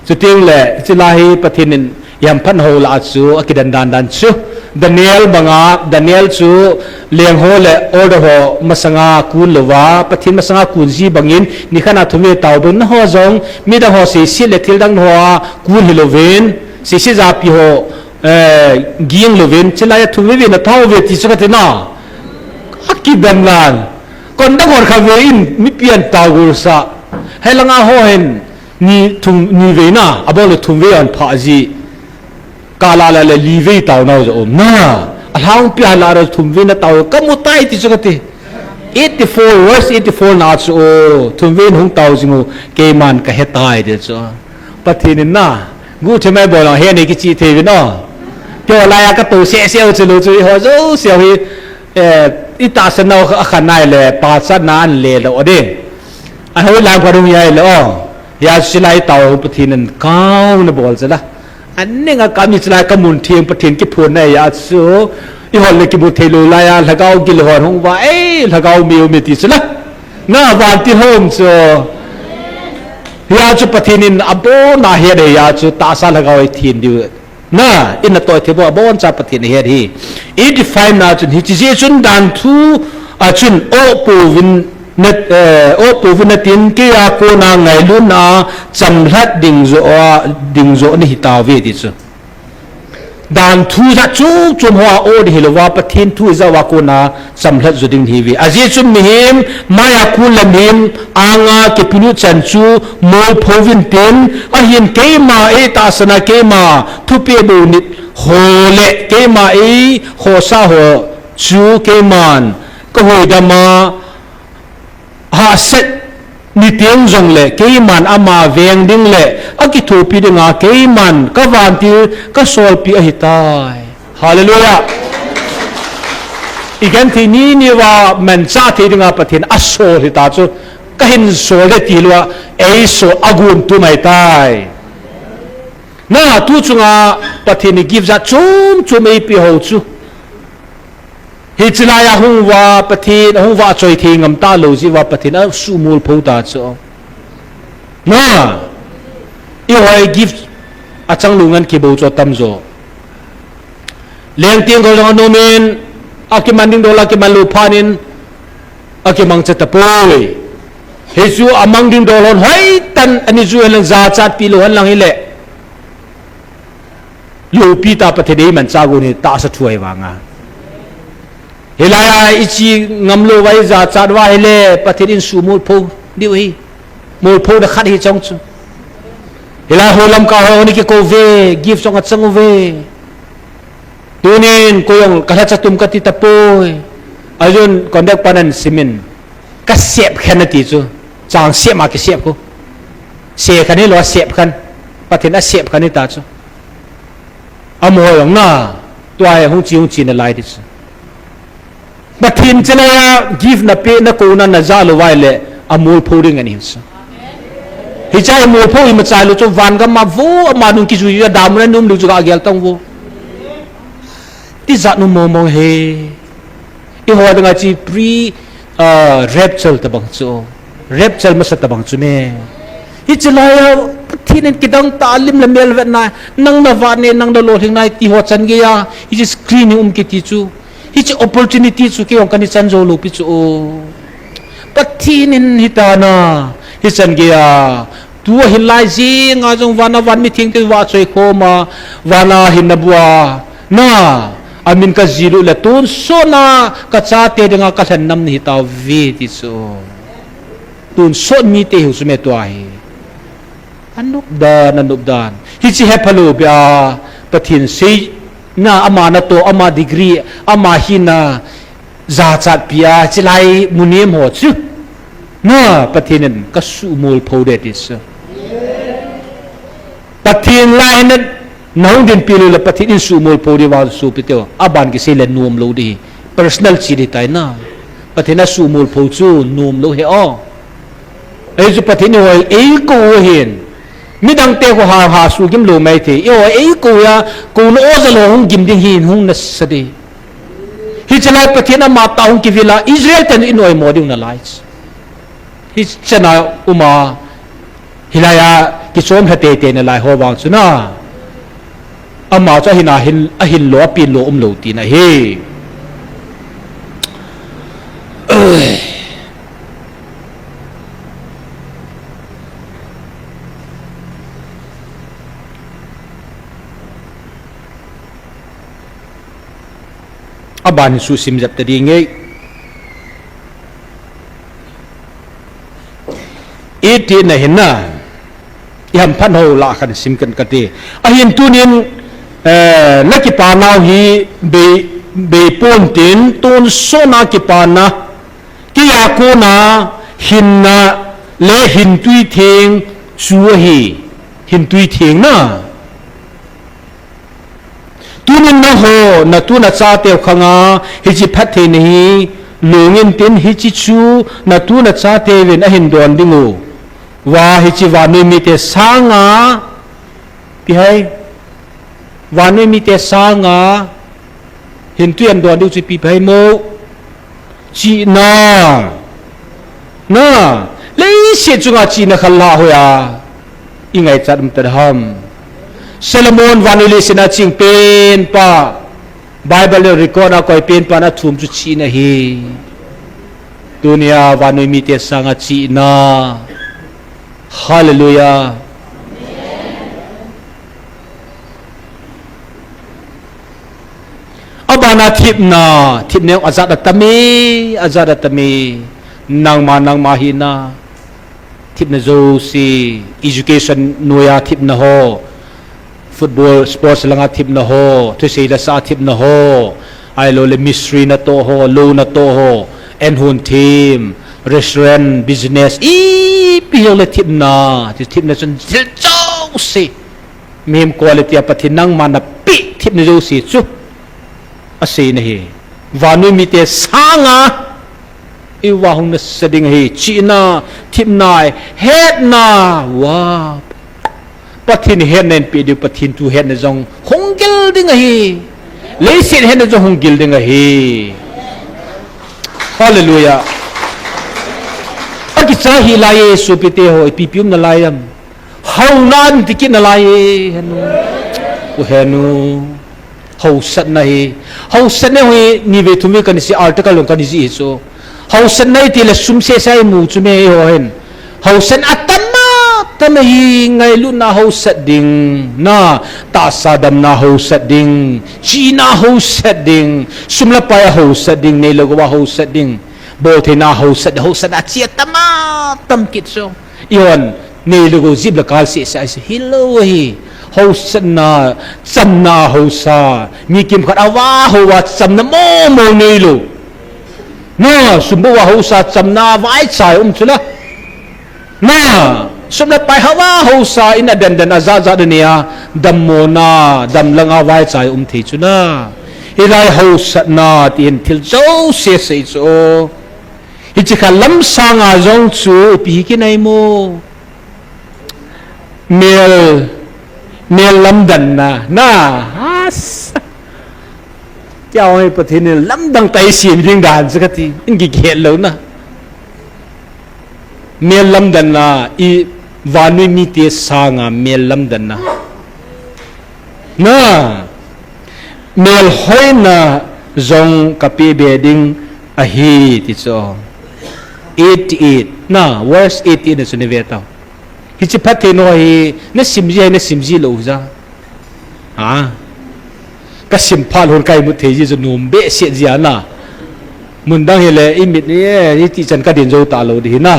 Chuteng le, hiche lai hi Pathen in Ham phat ho lah a chu, akidan dan dan chu. Daniel banga, Daniel chu leng ho le order ho masanga kun louva, Pathen masanga kun ji bangin, nikhat a thum vei tao bang na ho jong, midang ho seiset le thil dang ho a kun hilouvin, seiset japi ho, eh, ging louvin, chulai a thum vei vei na tao ve ti chu kati na. Akidan dan. Kon dang hon kha ve in, mipi an tao gul sa. Hei langa ho hin, Ni thum, ni vei na, abol le thum vei an pha ji. Ka la la le li vei tao nau jo um na. Alhangpi a la ra thum vei na tao ka mu tai ti chu kati. Eighty-four, verse eighty-four na chu o, thum vei hung tao jing u, keiman ka he tai ti chu. Pathen in na, gu the mai bol he nei kichi thei vin o. Kio la ya ka to se se u chu lo chu ho jo se hi, eh, i tahsan nau a khan nai le, pa chan na an le lo o ding. An hoi lang pa dung yai le o. Hia chu chulai tao Pathen in kau na bol chu la. An ning a ka mi chulai ka mun theng Pathen kiphon na hia chu. I hol le kimu thei lou lai a, lhagao gil hon hung va, ei, lhagao miu mi ti chu la. Na van ti hom chu. Hia chu Pathen in abon a hia de hia chu tahsa lhagao i thin diu. Na, in na toi thei bou, abon cha Pathen ahet hi. I define na chun, hiche jeh chun dan thu, a chun, o pouvin na, eh, o pouvin na tin, kei a kona ngailutna, chamlhat ding jo a, ding jo na hi tauve ti chu. Dan thu jat chom chom ho a o ding hilouva, Pathen thu ijat uva kona, chamlhat jo ding hi ve. Ajeh chu mihem, maiya kun le mihem, anga kipelut chan chu, molpho uvin tin, ahin keima ei tahsan a keima, thupeh bou nit ho le, keima ei khohsah ho chu, keiman, ka huhdoh a, hahsat niteng jongle, keiman ama veng ding le, akithopi dinga, keiman, ka vantil, ka solpi ahitai. Hallelujah. I genthei nini uva manchah thei dinga Pathen asol hita chu, ka hin sol de ti lou a, ei sol a gun tu mai tai. Na tu chunga Pathen in gift jat chom chom eipe ho chu. Hiche laiya hung uva Pathen, hung uva choi thei ngam talou jeh uva Pathen asuhmolpho ta chu. Na, i hoi gift achang lou ngen kibou chu atam jo. Lengteng gol jong anom in, akiman ding dol akiman lou phat in, akimangcha tapoi. Hichu amang ding dol hon hoitah in ani ju hen lang jachat pi lou hen lang hile. Loupi ta Pathen in eimanchah gon hi tahsa thu ahi vanga. Hilaiya i chi ngam lou uva i jachat uva hile Pathen in suhmolpho diu ahi. Molphona khat hi chong chu. Hilai ho Lamka ho ni kikou ve, gift chong achang uve. Tunin koi jong ka lhacha tum kati tapoi. Ajun conduct pan an simin. Ka sep khen ati chu. Chang sep ma kisep khu. Se khen hilou a sep khen. Pathen asep khen hita chu. Amaho jong na, tua hi hung chi hung chi nalai di chu. Pathen chulaiya gift na pe na kouna na ja lou uva le, amolpho ding ahi chu. Hiche hi molpho hi machai lou chu van gam a vo ama nung kijui a dam na num lou chu ga gel tang vo. Tijat nu mong mong he. Eiho dinga chi pre, ah, rapture tabang chu. Rapture masa tabang chu me. Hiche laiya, Pathen in kidang tah lim le mel vetna, nang na vah ne, nang na lolhing nai ti ho chan geiya, hiche screen hi um kiti chu. Hiche opportunity chu kei jong kana chan jou lou pi chu. Pathen in hitia na, hichan geiya, tua hin lai jing a jong vana van mitheng te vahchoi khom a, vana hinna bua, na, amin ka jil u le tonsot na, ka chate dinga ka lhen nam nahi tauve ti chu. Tonsot mite hiu chu me tua hi. Anop dan, anop dan. Hiche hepha lou bia, Pathen seina, ama natoh, ama degree, ama hina, jachat pia, chilai munem ho chu. Na, Pathen in ka suhmol pho de ti chu. Pathen lai hin na hung dinpi lou le Pathen in suhmol pho de vang suhpi teo. Aban kisei le nom lou de hi. Personal chi de tai na. Pathen a suhmol pho chu nom lou he o. Ei chu Pathen in hoi, ei kou hin. Midang te ho ha, ha su gim lou mai thei. Ei hoi, ei kou ya, kou na o ja lou hung gim ding hin hung nasa de. Hiche lai Pathen ama tah hung kivil a, Israel ten in oimo ding nalai. Hiche na uma, hilai a kichom lha tete nalai ho vang chu na. Ama chu ahin a hin, ahin lou, apin lou um lou tina hi. Aban hi susim jep ta ding e. Iti na hin na, i hamphat ho lah khan sim kan kati. Ahin tunin, eh, na kipa nau hi bei, bei pon tin, tonsot na kipana, kei a kona hinna le hintui theng chu ahi, hintui theng na. Tunin nangho, natu nachateu khanga, hiche phattheina hi, lungin tin hiche chu, natu nachateuvin ahin don diu. Va hiche vannoi mite sanga, ipi ham, vannoi mite sanga, hintui ahin don diu chu ipi ham mo. Chihna. Na, leiset chunga chihna khat lah hoiya i ngaichat um ta ham. Solomon vannoi leiset a ching pen pa, Bible le record a koi pen pa na thum chu chihna hi. Tunia vannoi mite sanga chihna. Hallelujah. Abana thipna, thipna ajat atam e, ajat atam e, nangma, nangma hina, thipna jouse, education noiya thipna ho, football, sports langa thipna ho, thusei lasa thipna ho, ahilouleh mistri natoh ho, lou natoh ho, enhun thim, restaurant, business, ipi jongle thipna, thipna chun thil jouse. Mihem quality a Pathen nangma napeh thipna jouse chu asei nahi. Vannoi mite sanga i vah hung nasa ding ahi, chihna, thipna, hetna, wa. Pathen hetna in peh diu, Pathen thu hetna jong hung gil ding ahi. Leiset hetna jong hung gil ding ahi. Hallelujah. Akicha hih lai e, sopite ho, ipi ipi um nalai am. Hauna an tikit nalai e, henu. U henu. Hausatna hi. Hausatna hi, nivei thumvei kana sei, article jong kana jih hi chu. Hausatna iti le sum sesa imu chu me eiho hin. Hausat atam atam ahi, ngailutna hausat ding, na, tahsa damna hausat ding, chihna hausat ding, sum le pai hausat ding, nei le gou a hausat ding, boltheina hausat, hausatna chi atam atam kit chu. Ihon, nei le gou jip le kal sesa, hilou ahi. Hausatna, chamna hausa. Mi kimkhat avah hou a chamna momo neilou. Na, sum bou a hausa chamna vaichai um chu la. Na, sum le pai hou a hausa in aden den ajat jat nei a, dammona, damlanga vaichai um thei chu na. Hilai hausatna ti hin thil jouse sei chu. Hiche kha lamsanga jong chu ipi hi kinai mo. Mel, mel lamdanna, na, has. Tia hoi Pathen in lamdang tah a eisem ding dan chu kati, in kikhet lou na. Mel lamdanna, i vannoi mite sanga mel lamdanna. Na, melhoina jong kapeh be ding ahi ti chu. Eighty-eight, na, verse eighty-eight na chu nei ve tau. Hiche phatthei nao hi, na sim ji, na sim ji lou ja. Ha? Ka sim phat lhon ka imut thei ji chu nom behseh ji a na. Mun dang hile, i mit ni, eh, i ti chan ka din jou ta lou di hi na.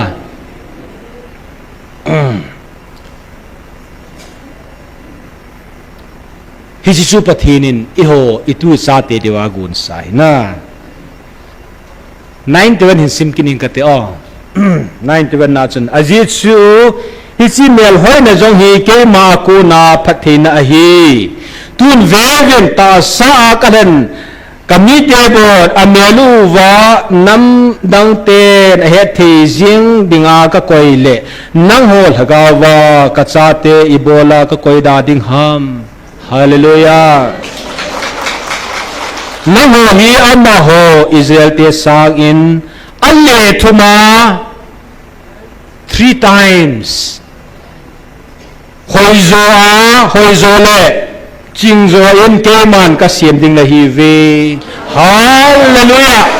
Hiche chu Pathen in eiho, i tu i chate diu a gon sa hi na. Nine to one hin sim kit ning kate o. Nine to one na chun. Ajeh chu, hiche melhoina jong hi keima a kona phattheina ahi. Tun ve uvin tahsa a ka lhen ka mite bon a mel uva namdang ten a hetthei jing dinga ka koi le nangho lhagao va ka chate ibola ka koi da ding ham. Hallelujah. Nangho hi amaho Israel te sangin a lethum a three times. Hoijo a, hoijo le chingjo in keiman ka sem ding nahi uve. Hallelujah.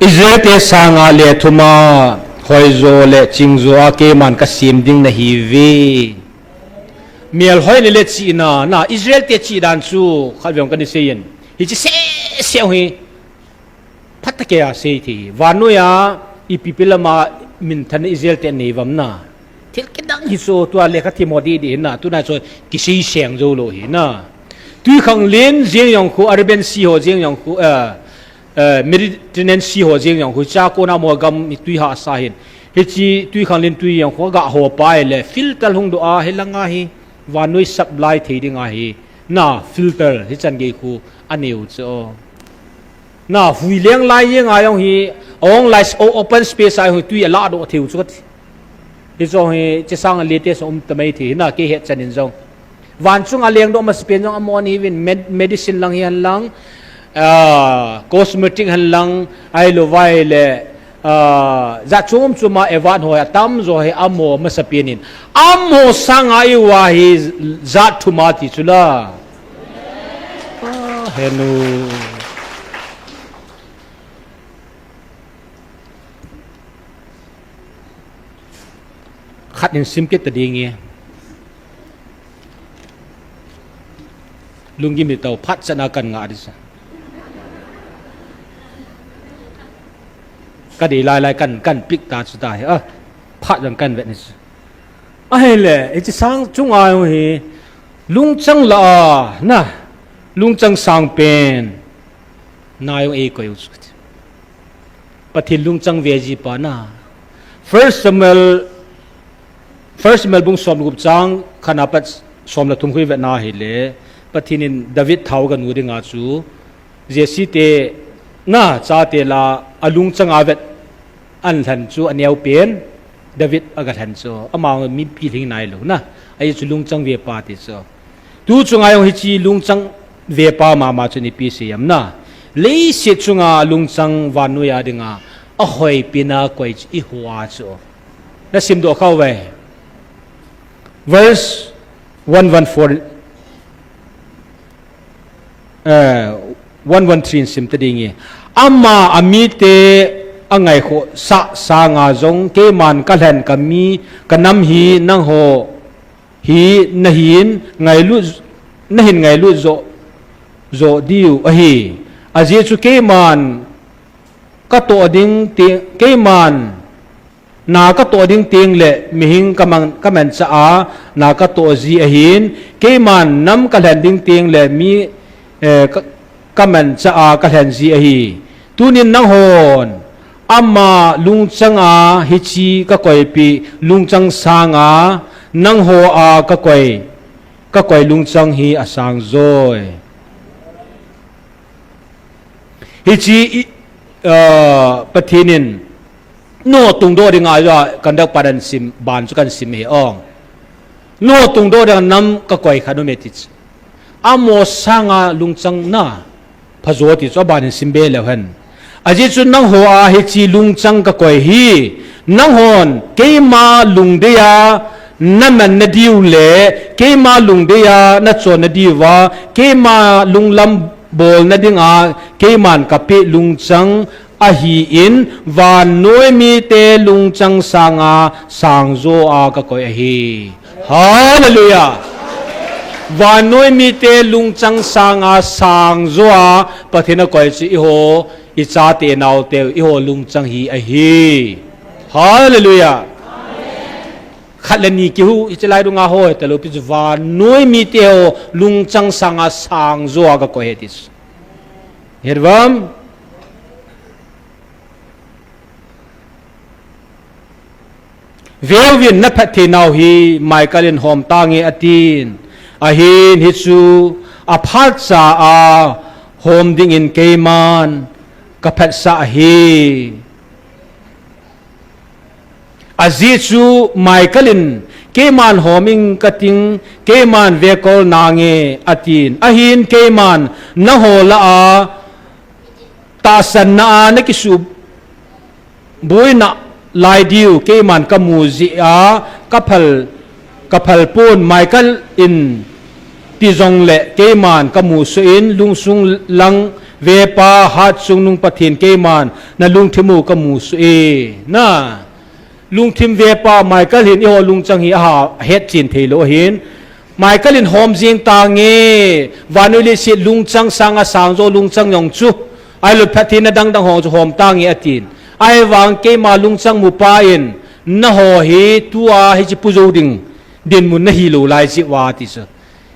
Israel te sanga lethum a hoijo le chingjo a keiman ka sem ding nahi uve. Melhoina le chihna, na Israel te chih dan chu khatvei kana seiyin. Hiche seh seh hi phatah a seithei hi. Vannoi a ipi ipi lama minthanna Israel te nei uvam na. Thil kidang hi chu tua lekha themmo didi hi na. Tuna chu kisei seng jou lou hi na. Twikhanglen jeng jong khu, Arabian Sea ho jeng jong khu, eh, eh, Mediterranean Sea ho jeng jong khu, cha kona mo gam twi hahsa hin. Hiche twikhanglen twi jong khu ga ho pa le filter hung doh a hi langa hi vannoi supply thei ding ahi. Na filter hichan gei khu anei u chu. Na, hui leng lai jeng a jong hi, a ong lai, o-, open space a jong hi twi a lah doh thei u chu kati. Hichu hi, hiche sang a latest a um ta mai thei hi na, kei het chan in jong. Van chung a leng doh masapen jong amaho ahi uvin, med-, medicine lang hi hen lang, ah, cosmetic hen lang, ahilou vai le, ah, jat chom chom a advance ho hi atamjo hi amaho masapen in. Amaho sang a i uva hi jat thum a ti chu la. Ah, henu. Khat in sim kit ta ding e. Lunggim ni tau phat chan a kan ngah di sa. Ka dei lai lai kan, kan pick ta chu ta hi. Ah, phat jong kan vet ni chu. Ahile, hiche sang chung a jong hi, lungchang la a, na, lungchang sang pen, na jong eikoi u chu. Pathen lungchang ve ji pa na. First Samuel, First Samuel bung som le gup chang khat na pat som le thum khu i vet na hile, Pathen in David thao aga nu dinga chu, Jesse te na chate lah a lungchang a vet ahin lhen chu aneo pen, David aga lhen chu, ama mipi lhing nailou na, ajeh chu lungchang ve pa ti chu. Tu chunga jong hiche lungchang ve pa mama chu ipi sei em na. Leiset chunga lungchang vannoi a dinga, ahoi pen a koi chu i hou a chu. Na sim doh khau ve. Verse one one four. Eh, one one three in sim ta ding e. Ama amite angaikhoh sah sanga jong keiman kalhen kami kanam hi nangho hi nahin ngailut, nahin ngailut jo, jo diu ahi. Ajeh chu keiman katoh ding ti, keiman na katoh ding teng le mihing kaman, kamanchah a na katoh ji ahin, keiman nam kalhen ding teng le mi, eh, ka, kamanchah a kalhen ji ahi. Tunin nanghon ama lungchang a hiche kakoipi lungchang sanga nangho a kakoi, kakoi lungchang hi asang joi. Hiche i, ah, Pathen in nangho tungdoh dinga ajo kandak padan sim, ban chu kan sim hi ong. Nangho tungdoh dinga nam kakoi khat um e ti chu. Amaho sanga lungchang na phajo ti chu aban in sim be leu hen. Ajeh chu nangho a hiche lungchang kakoi hi, nanghon keima lungdei a naman nadiu le, keima lungdei a nachon nadiuva, keima lunglam bolna dinga keiman kapeh lungchang ahin, vannoi mite lungchang sanga sangjo a kakoi ahi. Hallelujah! Vannoi mite lungchang sanga sangjo a Pathen akoi chu eiho, ichate naote, eiho lungchang hi ahi. Hallelujah! Khat le ni kihu, hiche lai dunga ho, hitalou pi chu vannoi mite ho lungchang sanga sangjo a kakoi ahi ti chu. Hetvam? Veuvin, naphatthei nau hi Michael in hom tange atin. Ahin hichu aphatcha a hom dingin keiman kaphatsah ahi. Ajeh chu Michael in keiman hom inge kating, keiman vekol nange atin. Ahin keiman nangho lah a tahsanna a nakisuh boina lai diu keiman kamu jeh a kaphal, kaphal pon. Michael in ti jongle keiman kamu soh in lungsung lang vepa hatchungnung Pathen keiman nalungthim u kamu soh e. Na lungthim vepa Michael hin eiho lungchang hi aha hetchen theilou ahin. Michael in hom jing tange, vannoi leiset lungchang sanga sangjo lungchang jong chu, ahilou phattheina dangdang ho chu hom tange atin. Ahivang keima lungchang mupa in, nangho hi tua hiche pu jou ding dinmun nahilou lai jeh uva ti chu.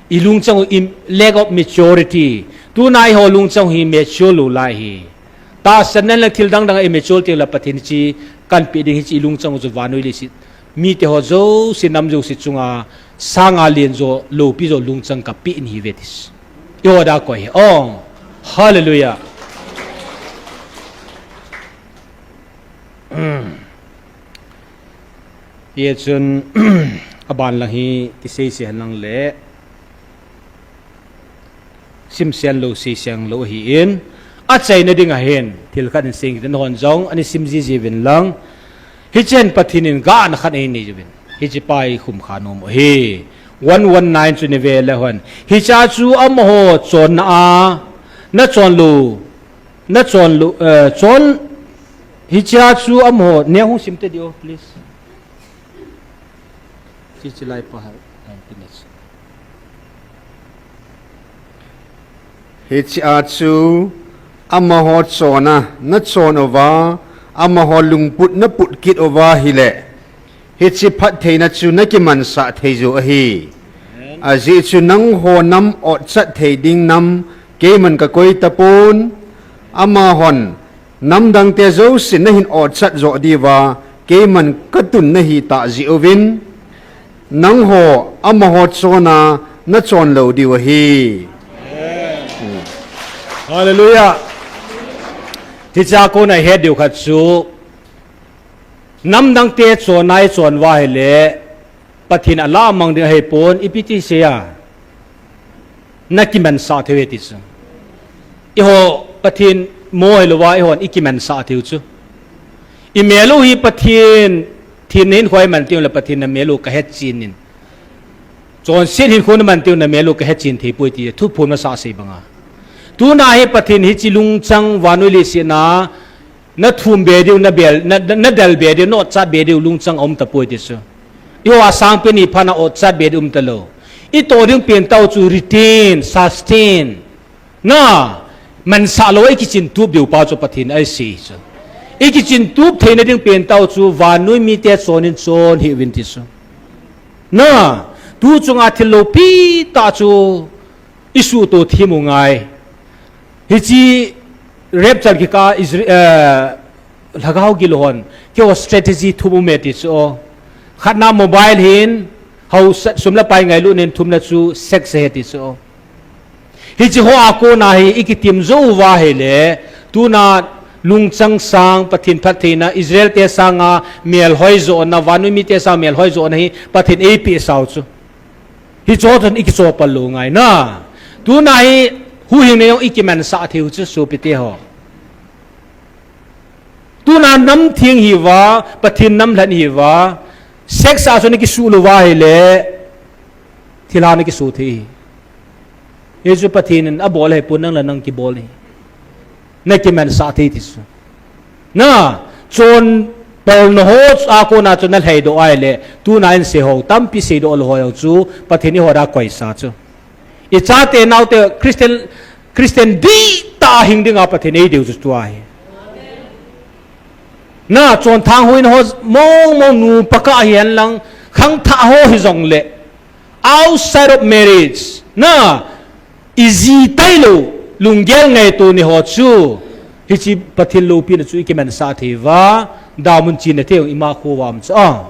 I lungchang u im-, lack of maturity. Tuna eiho lungchang hi mature lou lai hi. Tahsanna le thil dangdang a immature teng le Pathen hiche kahin peh ding hiche i lungchang u chu vannoi leiset mite ho jouse, nam jouse chunga sanga lenjo, loupi jo lungchang kapeh in ahiuve ti chu. Eiho dia koi hi. Oh, hallelujah. Hijeh chun, aban lang hi kiseise henlang le, simsen lou, seiseng lou ahin, achaina ding ahin, thil khat in sing kit in hon jong, ana sim jiji uvin lang. Hichun Pathen in gahna khat einei uvin. Hiche pa hi khumkha nom u ahi. One one nine chu nave le hon. Hichea chu amaho chonna a, nachon lou, nachon lou, eh, chon, hichea chu amaho, neo hung sim tadi o, please. Hiche lai pa hai, nineteen. Hichea chu amaho chonna nachon uva, amaho lungput naput kit uva ahile, hiche phattheina chu nakimansah thei jou ahi. Ajeh chu nangho nam otchat thei ding nam keiman kakoi tapon, amahon namdangte jousen nahin otchat joh diuva, keiman katun nahi tah jeh uvin, nangho amaho chonna nachon lou diu ahi. Hallelujah. Hichea kona ihet diu khat chu, namdangte chonna ichon uva ahile, Pathen alah mang ding ahipon, ipi ti sei a, nakimansah thei uve ti chu. Eiho Pathen mo hilouva, eihon ikimansah thei u chu. Imel u hi Pathen, thenna hinkho iman teng le Pathen namel u kahetchen in. Chonset hinkho naman teng namel u kahetchen thei poi ti, thuphon masa sei banga. Tuna hi Pathen hiche lungchang vannoi leiset a, na thum be diu, na bel, na, na, na del be diu, na otchat be diu, lungchang aum tapoi ti chu. Eiho a sangpen hi phat a otchat be diu um talou. I toh ding pen tau chu retain, sustain. Na, mansah lou, i kichin tup diu pa chu Pathen ahi chu. I kichin tup theina ding pen tau chu vannoi mite chon in chon hih uvin ti chu. Na, tu chunga thil loupi tah chu i suhto thim u ngai. Hiche rapture kikah Isra-, eh, Lhagao gil hon, keiho strategy thum um e ti chu. Khatna mobile hin, hausat sum le pai ngailut in, thumna chu sex ahi ti chu. Hiche ho a kona hi i kitim jou uva ahile, tuna lungchang sang Pathen phattheina, Israel te sanga melhoi johna, vannoi mite sanga melhoi johna hi Pathen eipeh sau chu. Hiche ho chun i kichopal lou ngai na. Tuna hi huhhingna jong i kimansah thei u chu sopite ho. Tuna nam theng hi uva, Pathen nam lhen hi uva, sex a chun i kisuh lou uva ahile, thilha na kiso thei hi. Hichu Pathen in abol ahipon nang le nang kibol ahi. Na kimansah thei ti chu. Na, chonpalna ho a kona chu na lhaidoh ahile, tuna in seiho, tampi seidoh lou ho jong chu, Pathen in eiho dia koisa chu. I chate naote Christian, Christian dihtah a hing dinga Pathen eidei u chu tua ahi. Na, chonthang hoina ho mong mong nupa kah hihen lang, khangthah ho hijongle, outside of marriage, na, i ji tailou, lunggel ngaito ni ho chu, hiche Pathen loupina chu i kimansah thei uva, damun chena thei u ima kho uva um chu a.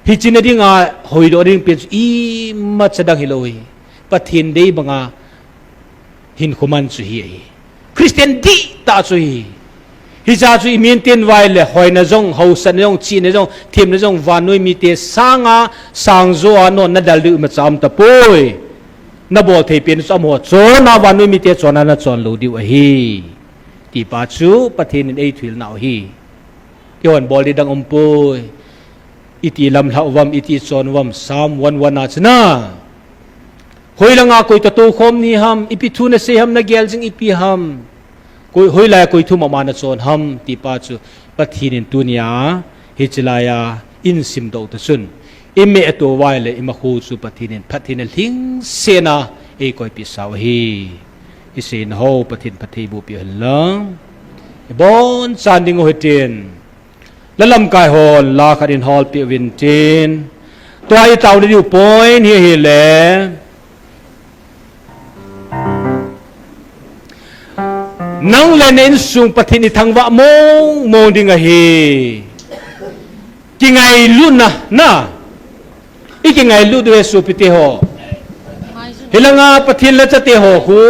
Hiche na dinga hoidoh ding pen chu imacha dang hilou hi. Pathen dei banga hinkho man chu hi ahi. Christian dihtah chu hi. Hiche chu i maintain uva ahile, hoina jong, hausatna jong, chihna jong, themna jong, vannoi mite sanga, sangjo a non na del diu imacha um tapoi. Na bol thei pen chu amaho chon a, vannoi mite chon a na chon lou diu ahi. Ti pa chu Pathen in eithilnau ahi. Eihon bol ding dang umpoi. Iti lamlhah uvam, iti chon uvam, Psalm one one a chun a. Hoilanga koi toh toukhom nahi ham, ipi thu nasei ham, na gel jing ipi ham. Koi, hoilai a koi thu mama na chon ham, ti pa chu Pathen in tunia, hiche laiya, eisimdoh tachun. I meh a tou uva ahile, i makhu chu Pathen in phattheina lhingsetna, eikoipeh sau ahi. I seina ho, Pathen phatthei boh peh hen lang. I bonchan ding u hitin. La lamkai hon la khat in hol peh uvin tin. Tua i taona diu point hi ahile. Nang le na insung Pathen i thangvah mong mong ding ahi. Kingailutna, na. I kingailut diu ahi sopite ho. Hilanga Pathen lachate ho khu.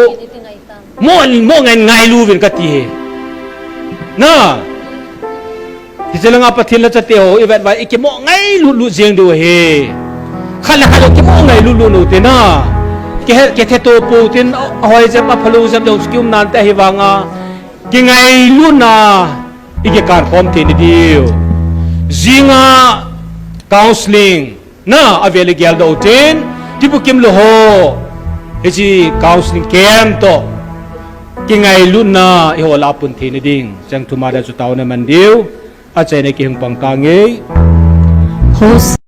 Mo, mo ngai ngailu uvin kati ahi. Na. Hiche langa Pathen lachate ho, i vet uva i kimo ngailut lut jeng diu ahi. Khat le khat i kimo ngailut lut u te na. Ke, ke the to pou tin, ahoi jep, aphalou jep jong chu kium nante ahivanga. Kingailutna, i kikan khom thei na diu. Jinga counseling. Na, avel i geldoh u tin, tipu kimlou ho. Hiche counseling camp toh. Kingailutna, eiho lah a pun theina ding. Chang thum a dia chu taona man diu. Achaina kihing pang tange. Host.